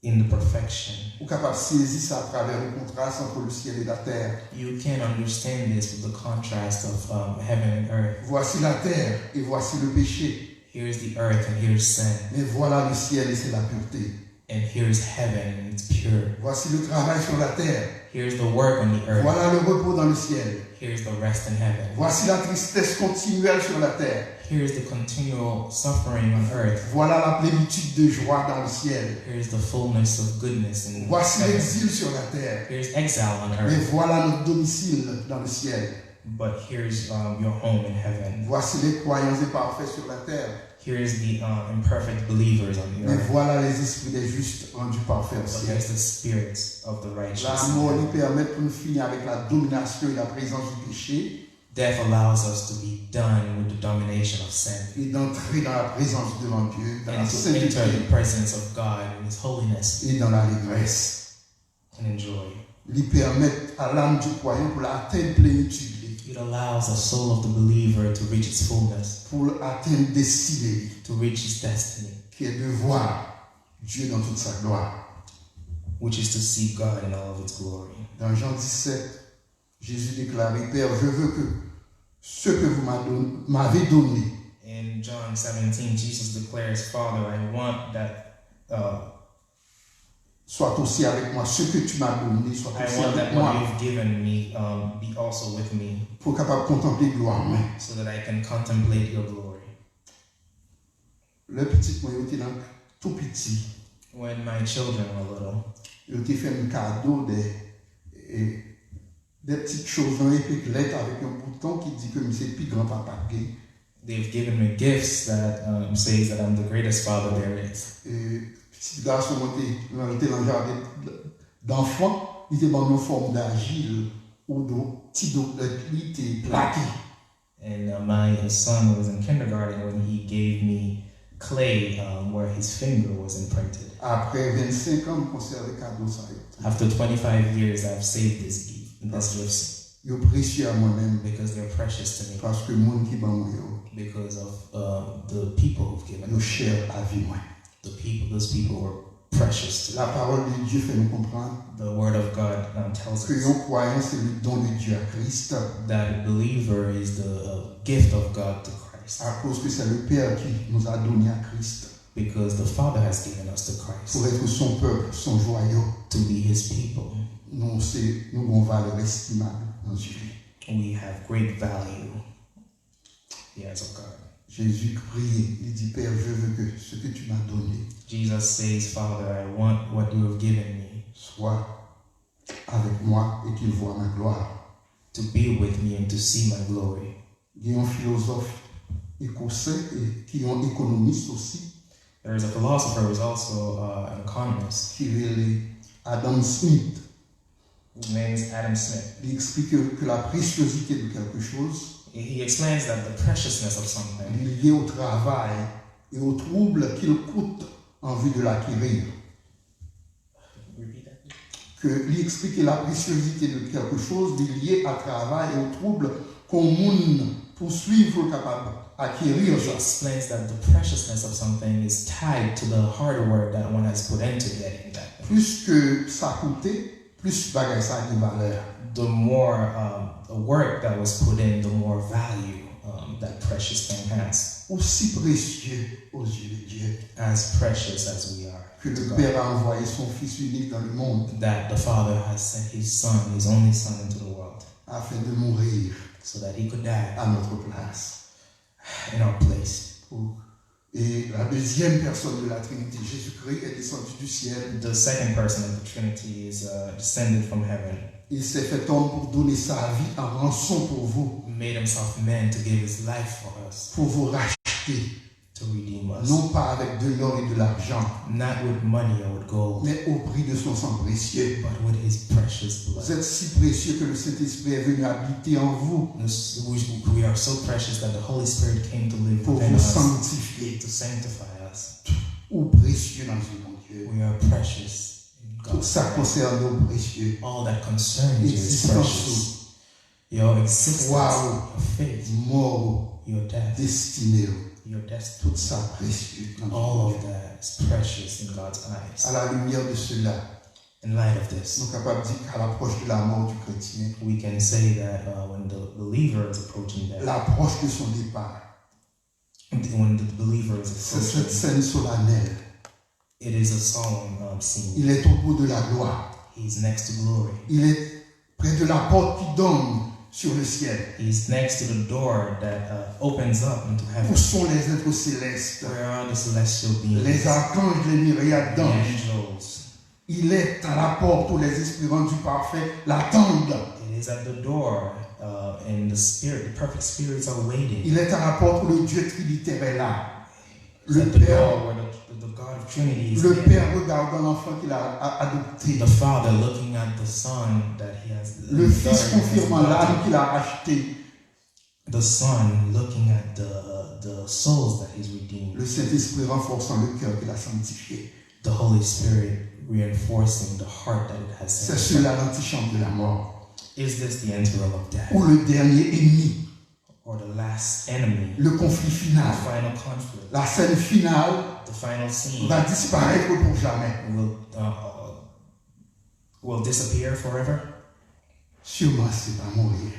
In the perfection. Ou kapab sezi sa atravè le contraste entre le ciel et la terre. You can understand this with the contrast of um, heaven and earth. Voici la terre et voici le péché. Here's the earth and here's sin. Mais voilà le ciel et c'est la pureté. And here's heaven and it's pure. Voici le travail sur la terre. Here's the work on the earth. Voilà le repos dans le ciel. Here's the rest in heaven. Voici la tristesse continuelle sur la terre. Here's the continual suffering on earth. Voilà la plénitude de joie dans le ciel. Here's the fullness of goodness in Voici heaven. L'exil sur la terre. Here's exile on Mais earth. Voilà notre domicile dans le ciel. But here's um, your home in heaven. Voici les croyants imparfaits sur la terre. Here's the uh, imperfect believers on the Mais earth. Voilà les esprits des justes rendus parfaits au But ciel. Here's the spirits of the righteous. La mort nous permet pour nous finir avec la domination et la présence du péché. Death allows us to be done with the domination of sin Et d'entrer dans la présence devant Dieu, dans la and to enter the sainteté presence of God in His holiness et dans l'allégresse. And enjoy. Li pèmèt a lam di kwayan pou l atenn plenitid li, It allows the soul of the believer to reach its fullness, pou l atenn destine li, to reach its destiny, ki est de voir Dieu dans toute sa gloire. Which is to see God in all of its glory. Dans Jean dix-sept, Jésus déclarait, Père, je veux que ce que vous m'a don- m'avez donné In John seventeen, Jesus declares, Father, I want that uh, soit aussi avec moi, ce que tu m'as donné soit I aussi want avec that what moi, you've given me um, be also with me, pou w kapab kontanple glwa mwen. So that I can contemplate your glory. Lè pitit mwen yo te nan tou piti, When my children were little, yo te fè m kado de, de, de ti choz nan epeglèt avèk yon bouton ki di ke m se pi gran papa k gen. They've given me gifts that um, says that I'm the greatest father there is. E, pitit gason mwen te, lè l te nan jaden danfan, li te ban m yon fòm dajil ou do, ti doklèt li te plake. And uh, my son was in kindergarten when he gave me clay um, where his finger was imprinted. Apre vennsenk an, m konsève kado sa yo. After twenty-five years, I've saved this gift, this gifts Yo presye a mwen menm, because they're precious to me. Paske moun ki ban mwen yo, Because of um, the people who've given yo me. Chè a vi mwen. The people, those people were precious to me. La parole de Dieu fait nous comprendre The word of God um, tells que us yon kwayan c'est le don de Dieu à Christ, that a believer is the uh, gift of God to Christ. À cause que c'est le Père qui nous a donné à Christ Because the Father has given us to Christ pour être son peuple, son joyau. To be his people. Nous, c'est, nous avons valeur estimable dans Dieu. We have great value in the eyes of God. Jésus priait, il dit, Père, je veux que ce que tu m'as donné Jesus says, Father, I want what you have given me soit avec moi et qu'il voie ma gloire. To be with me and to see my glory. Gen yon filozòf ekosè e ki yon ekonomis osi, There is a philosopher who is also uh, an economist. Ki rele Adam Smith. His name is Adam Smith. Li eksplike ke la préciosité de quelque chose, He explains that the preciousness of something. Li lié au travail et au trouble qu'il coûte en vue de l'acquérir. Repeat that. Ke li eksplike la préciosité de quelque chose li lié à travail et au trouble qu'on moun pou swiv pou l kapab acquérir He sa. Explains that the preciousness of something is tied to the hard work that one has put into getting that. Plus que ça coûte, plus bagay sa gen valè. The more um, the work that was put in, the more value um, that precious thing has. Aussi précieux aux yeux de Dieu As precious as we are que to le God, Père a envoyé son Fils unique dans le monde that the Father has sent His Son, His only Son, into the world afin de mourir so that He could die à notre place. In our place. Et la deuxième personne de la Trinité, Jésus-Christ, est descendu du ciel. The second person of the Trinity is uh, descended from heaven, Il s'est fait homme pour donner sa vie en rançon pour vous, made Himself man to give His life for us, pour vous racheter, to redeem us. Non pas avec de l'or et de l'argent, Not with money or with gold, mais au prix de son sang précieux. But with His precious Vous blood. Êtes si précieux que le Saint-Esprit est venu habiter en vous This- We, we are so precious that the Holy Spirit came to live pour within vous us sanctifier. To sanctify us. Ou presye nan zye Bondye. We are precious in Tout God's sa k eyes. Konsène ou presye. All that concerns you is Egzistans precious. ou, Your existence, Fwa ou, your faith, mò ou, your death, destine ou, your destiny. Tout sa presye nan zye All of Bondye. That is precious in God's eyes. À la lumière de cela, In light of this, nou kapab di kè à l'approche de la mort du chrétien, we can say that uh, when the believer is approaching death, l'approche de son départ, when the believer is c'est cette approaching, scène solennelle. It is a solemn um, scene. Il est au bout de la gloire. He's next to glory. Il est près de la porte qui donne sur le ciel. He's next to the door that uh, opens up into Où heaven. Sont les êtres célestes, Where are the celestial beings? Les archanges, les myriades The d'anges? Angels. Il est à la porte où les esprits rendus parfaits l'attendent. It is at the door, uh, and the spirit, the perfect spirits are waiting. Il est à la porte où le Dieu trinitaire est là. It's Le at the Père, door where the, the God of Trinity is le there. Père regardant l'enfant qu'il a a- adopté. The Father looking at the Son that He has. Le The Fils daughter He has confirmant l'âme adopted. Qu'il a racheté. The Son looking at the the souls that He's redeemed. Le Saint-Esprit renforçant le cœur Qu'il a sanctifié. The Holy Spirit reinforcing the heart that it has C'est sanctified. Cela l'antichambre de la mort. Is this the anteroom of death? Où le dernier ennemi, Or the last enemy? Le conflit final, The final conflict. La scène finale The final scene va disparaître pour jamais. Will uh, will disappear forever. Sûrement, c'est pas mourir.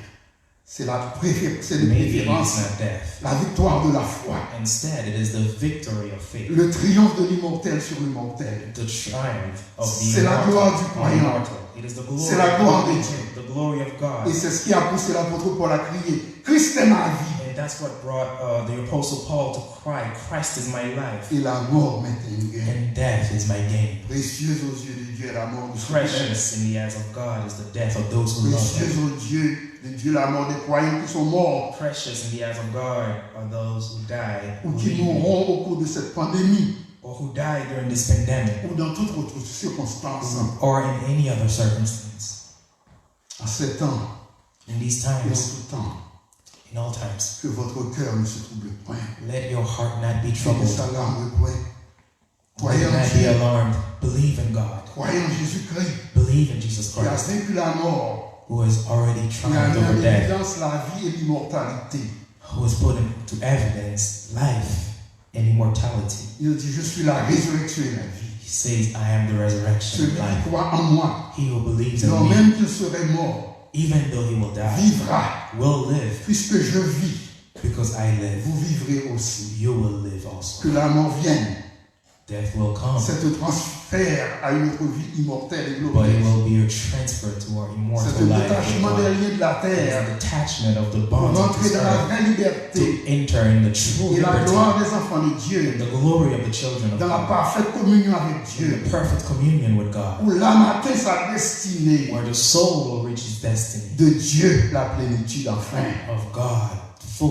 C'est la, préfé- c'est de Maybe it's préférence not death. La victoire de la foi. Instead, it is the victory of faith. Le triomphe de l'immortel sur l'immortel. The triumph of the C'est la gloire du immortal on croyant. Immortal. It is the glory C'est la of gloire God. De Dieu. The glory of God. Et c'est ce qui a poussé l'apôtre Paul à crier, Christ est ma vie. And that's what brought uh, the Apostle Paul to cry, Christ is my life. Et la mort m'est un gain. And death is my gain. Précieuse aux yeux de Dieu est la mort de ceux qui l'aiment. Precious in the eyes of God is the death of those who love Précieuse Him. Aux yeux de Dieu la mort des croyants qui sont morts Precious in the eyes of God are those who die Ou who qui leave mourront au cours de cette pandémie or who die during this pandemic Ou dans toute autre circonstance. Or in any other circumstance. En ces temps In these et en times, tout temps, in all times, que votre cœur ne se trouble point. Let your heart not be Ne troubled. S'alarme point. Let not be alarmed. Believe in God. Croyez en Jésus-Christ. Believe in Jesus Christ. Qui a vaincu la mort. Who has already triumphed over death. Qui a mis en évidence la vie et l'immortalité. Who has put into evidence life and immortality. Il dit, je suis la résurrection et la vie. He says, I am the resurrection and life. Celui qui croit en moi, He who believes in me, même qu'il serait mort, even though he will die, vivra. Will live. Puisque je vis, because I live, vous vivrez aussi. You will live also. Que la mort vienne. Death will come. Cette transfert à une autre vie immortelle et glorieuse. But it will be a transfer to our immortal life. C'est un détachement des liens de la terre. It's a detachment of the bonds of this earth. Pour rentrer dans la vraie liberté. To enter in the true liberty. Et la gloire des enfants de Dieu. And the glory of the children of God. Dans la parfaite communion avec Dieu. In the perfect communion with God. Où l'âme atteint sa destinée. Where the soul will reach its destiny. De Dieu, la plénitude enfin. Of God,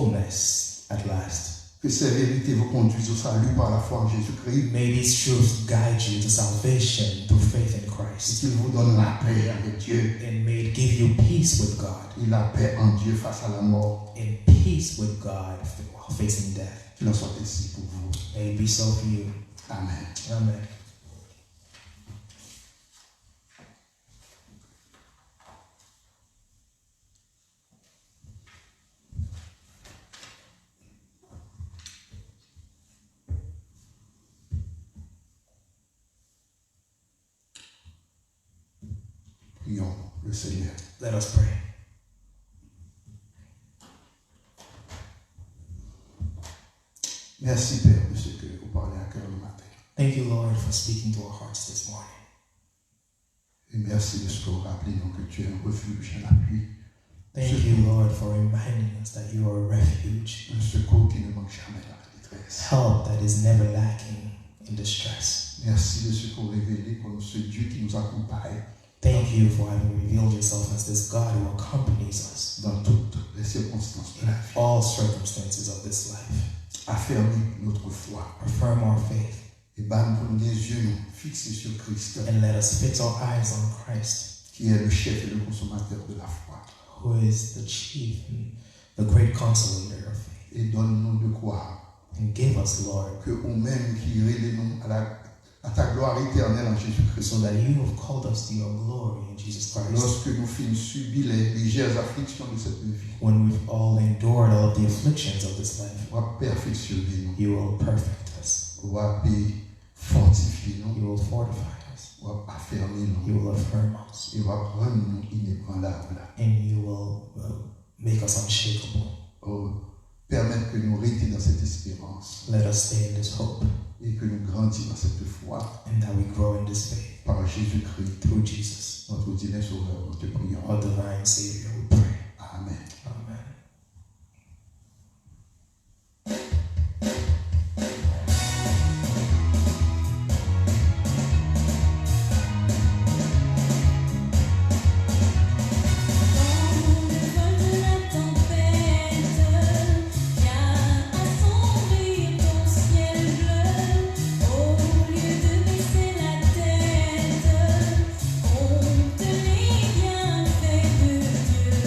fullness at last. Que ces vérités vous conduisent au salut par la foi en Jésus-Christ. May these truths guide you to salvation through faith in Christ. Et qu'il vous donne la paix avec Dieu. And may it give you peace with God. Et la paix en Dieu face à la mort. And peace with God while facing death. Qu'il en soit ainsi pour vous. May it be so for you. Amen. Amen. Prions le Seigneur. Let us pray. Merci Père de ce que vous parlez à cœur le matin. Thank you, Lord, for speaking to our hearts this morning. Et merci de ce que vous rappelez nous que tu es un refuge, un appui. Thank you, Lord, for reminding us that you are a refuge. Un secours qui ne manque jamais dans la détresse. Help that is never lacking in distress. Merci de ce que vous révélez comme ce Dieu qui nous accompagne. Thank you for having revealed yourself as this God who accompanies us. Dans toutes les circonstances de la vie. In all circumstances of this life. Affermis notre foi. Affirm our faith. E ban pou n gen zye nou fikse sou Kris. And let us fix our eyes on Christ. Qui est le chef et le consommateur de la foi. Who is the chief and the great consolator of faith. E donn nou de kwa And give us, Lord, ke ou menm ki rele nou à la, à ta gloire éternelle en Jésus-Christ. So that you have called us to your glory in Jesus Christ. Lorsque nous finissons subir les légères afflictions de cette vie, When we've all endured all of the afflictions of this life, ou va perfectionner nous, you will perfect us. Ou va fortifier nous, You will fortify us. Ou va affermir nous, You will affirm us. Et ou va rendre nous inébranlables. And you will uh, make us unshakable. Oh, permettre que nous restions dans cette espérance Let us stay in this hope et que nous grandissions dans cette foi and that we grow in this faith par Jésus-Christ, through Jesus, notre divin Sauveur, nous te prions. Our divine Savior, we pray. Amen. Amen. Dans le vol de la tempête, il y a assombrir ton ciel bleu. Au lieu de baisser la tête, compte les bienfaits de Dieu.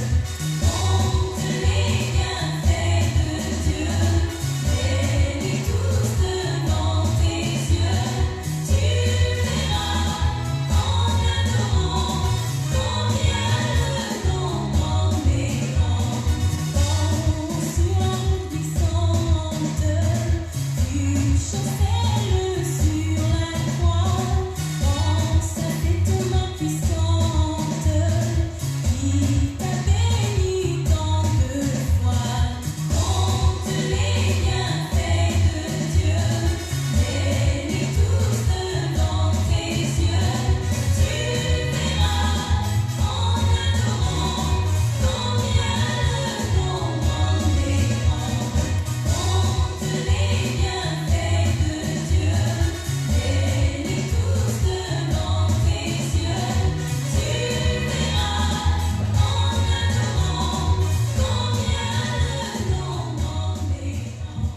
Compte les bienfaits de Dieu, mets-les tous devant tes yeux. Tu verras en adorant combien le nom en est grand. Quand sur la route glissante, tu chancelles sur la croix, pense à cette main puissante qui t'a béni tant de fois. Compte les bienfaits de Dieu, mets-les tous devant tes yeux. Tu verras en adorant combien le nom en est grand. Compte les bienfaits de Dieu, mets-les tous devant tes yeux. Tu verras en adorant combien le nom en est grand.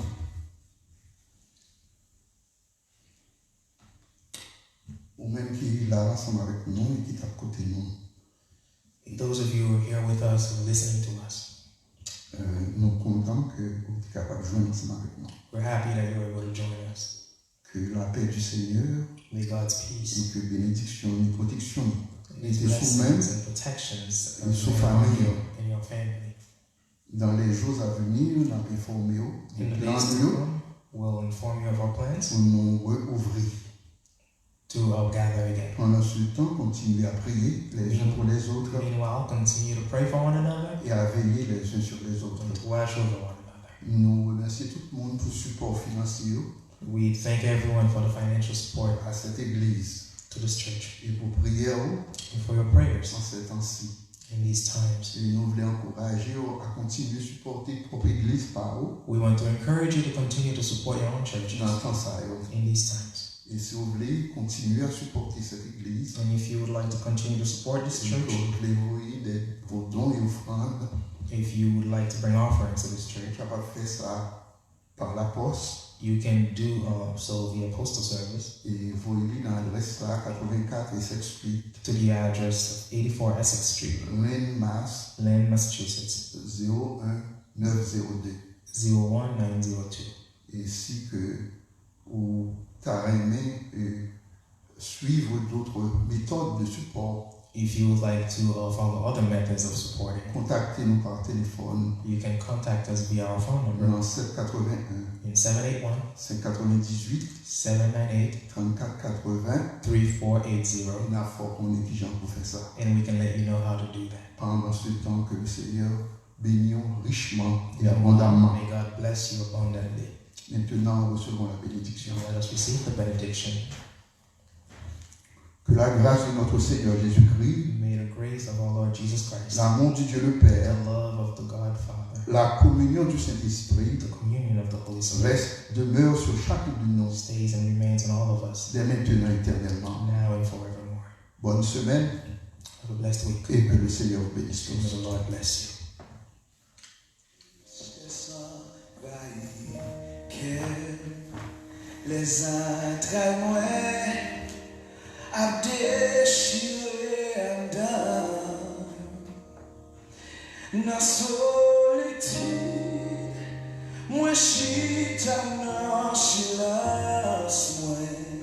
Ou menm ki la ansanm avèk nou e ki t ap koute nou, Those of you who are here with us and listening to us, euh, nou kontan ke ou te kapab jwenn ansanm avèk nou. we're happy that you were able to join us. Que la paix du Seigneur May God's et peace que bénédiction et protection and His reste sous nous blessings and protections et sous remain on famille. You and your family. Dans les jours à venir, n ap enfòme yo In de the plan days to nou yo come, we'll inform you of our plans Pou nou reouvri. To uh, gather again. Pendant ce temps, continuez à prier les uns pour les autres Meanwhile, continue to pray for one another et à veiller les uns sur les autres. and to watch over one another. Nou remèsye tout moun pou sipò finansye yo We thank everyone for the financial support à cette église to this church et pour prière and for your prayers en ces temps-ci. In these times. E nou vle ankouraje w a kontinye sipòte pwòp egliz pa ou We want to encourage you to continue to support your own churches nan tan sa yo. In these times. E si w vle kontinye a sipòte sèt egliz, And if you would like to continue to support this si w church, vle voye de vos dons et offrandes, if you would like to bring offerings to this ou church, kapab fè sa pa lapòs you can do uh, so via postal service e voye li nan adrès la, eighty-four Essex Street, to the address of eighty-four Essex Street, Lynn, Mass, Lynn, Massachusetts, zéro un neuf zéro deux. zero one nine zero two. E si ke ou ta renmen e, suivre d'autres méthodes de support, If you would like to uh, follow other methods of supporting, kontakte nou pa telefòn you can contact us via our phone number nan sept quatre-vingt-un in seven eight one, cinq quatre-vingt-dix-huit seven nine eight, trente-quatre quatre-vingts. three four eight zero, N a fè w konnen kijan pou fè sa. And we can let you know how to do that. Pendant ce temps, que le Seigneur bénisse richement et abondamment. May God bless you abundantly. Maintenant, recevons la bénédiction. And let us receive the benediction. Que la grâce de notre Seigneur Jésus-Christ, May the grace of our Lord Jesus Christ, l'amour du Dieu le Père, the love of the God Father, la communion du Saint-Esprit the communion of the Holy Spirit, reste, demeure sur chacun de nous, stays and remains in all of us, dès maintenant et éternellement. Now and forevermore. Bonne semaine Have a blessed week. Et que le Seigneur vous bénisse And may tous. The Lord bless you. Tristès anvayi kè m, lèzantray mwen ap dechire anndan m. Nan solitid, mwen Chita nan silans mwen,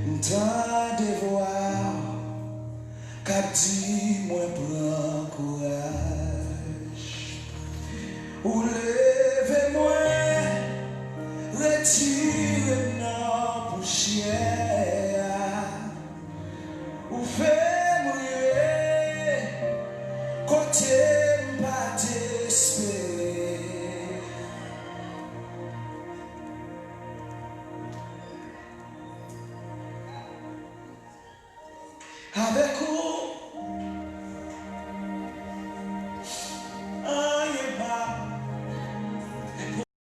m tande vwa k ap di mwen pran kouraj. Ou leve mwen, retire m nan pousyè a. Ou fè m rive kote m pa t espere. Avèk ou,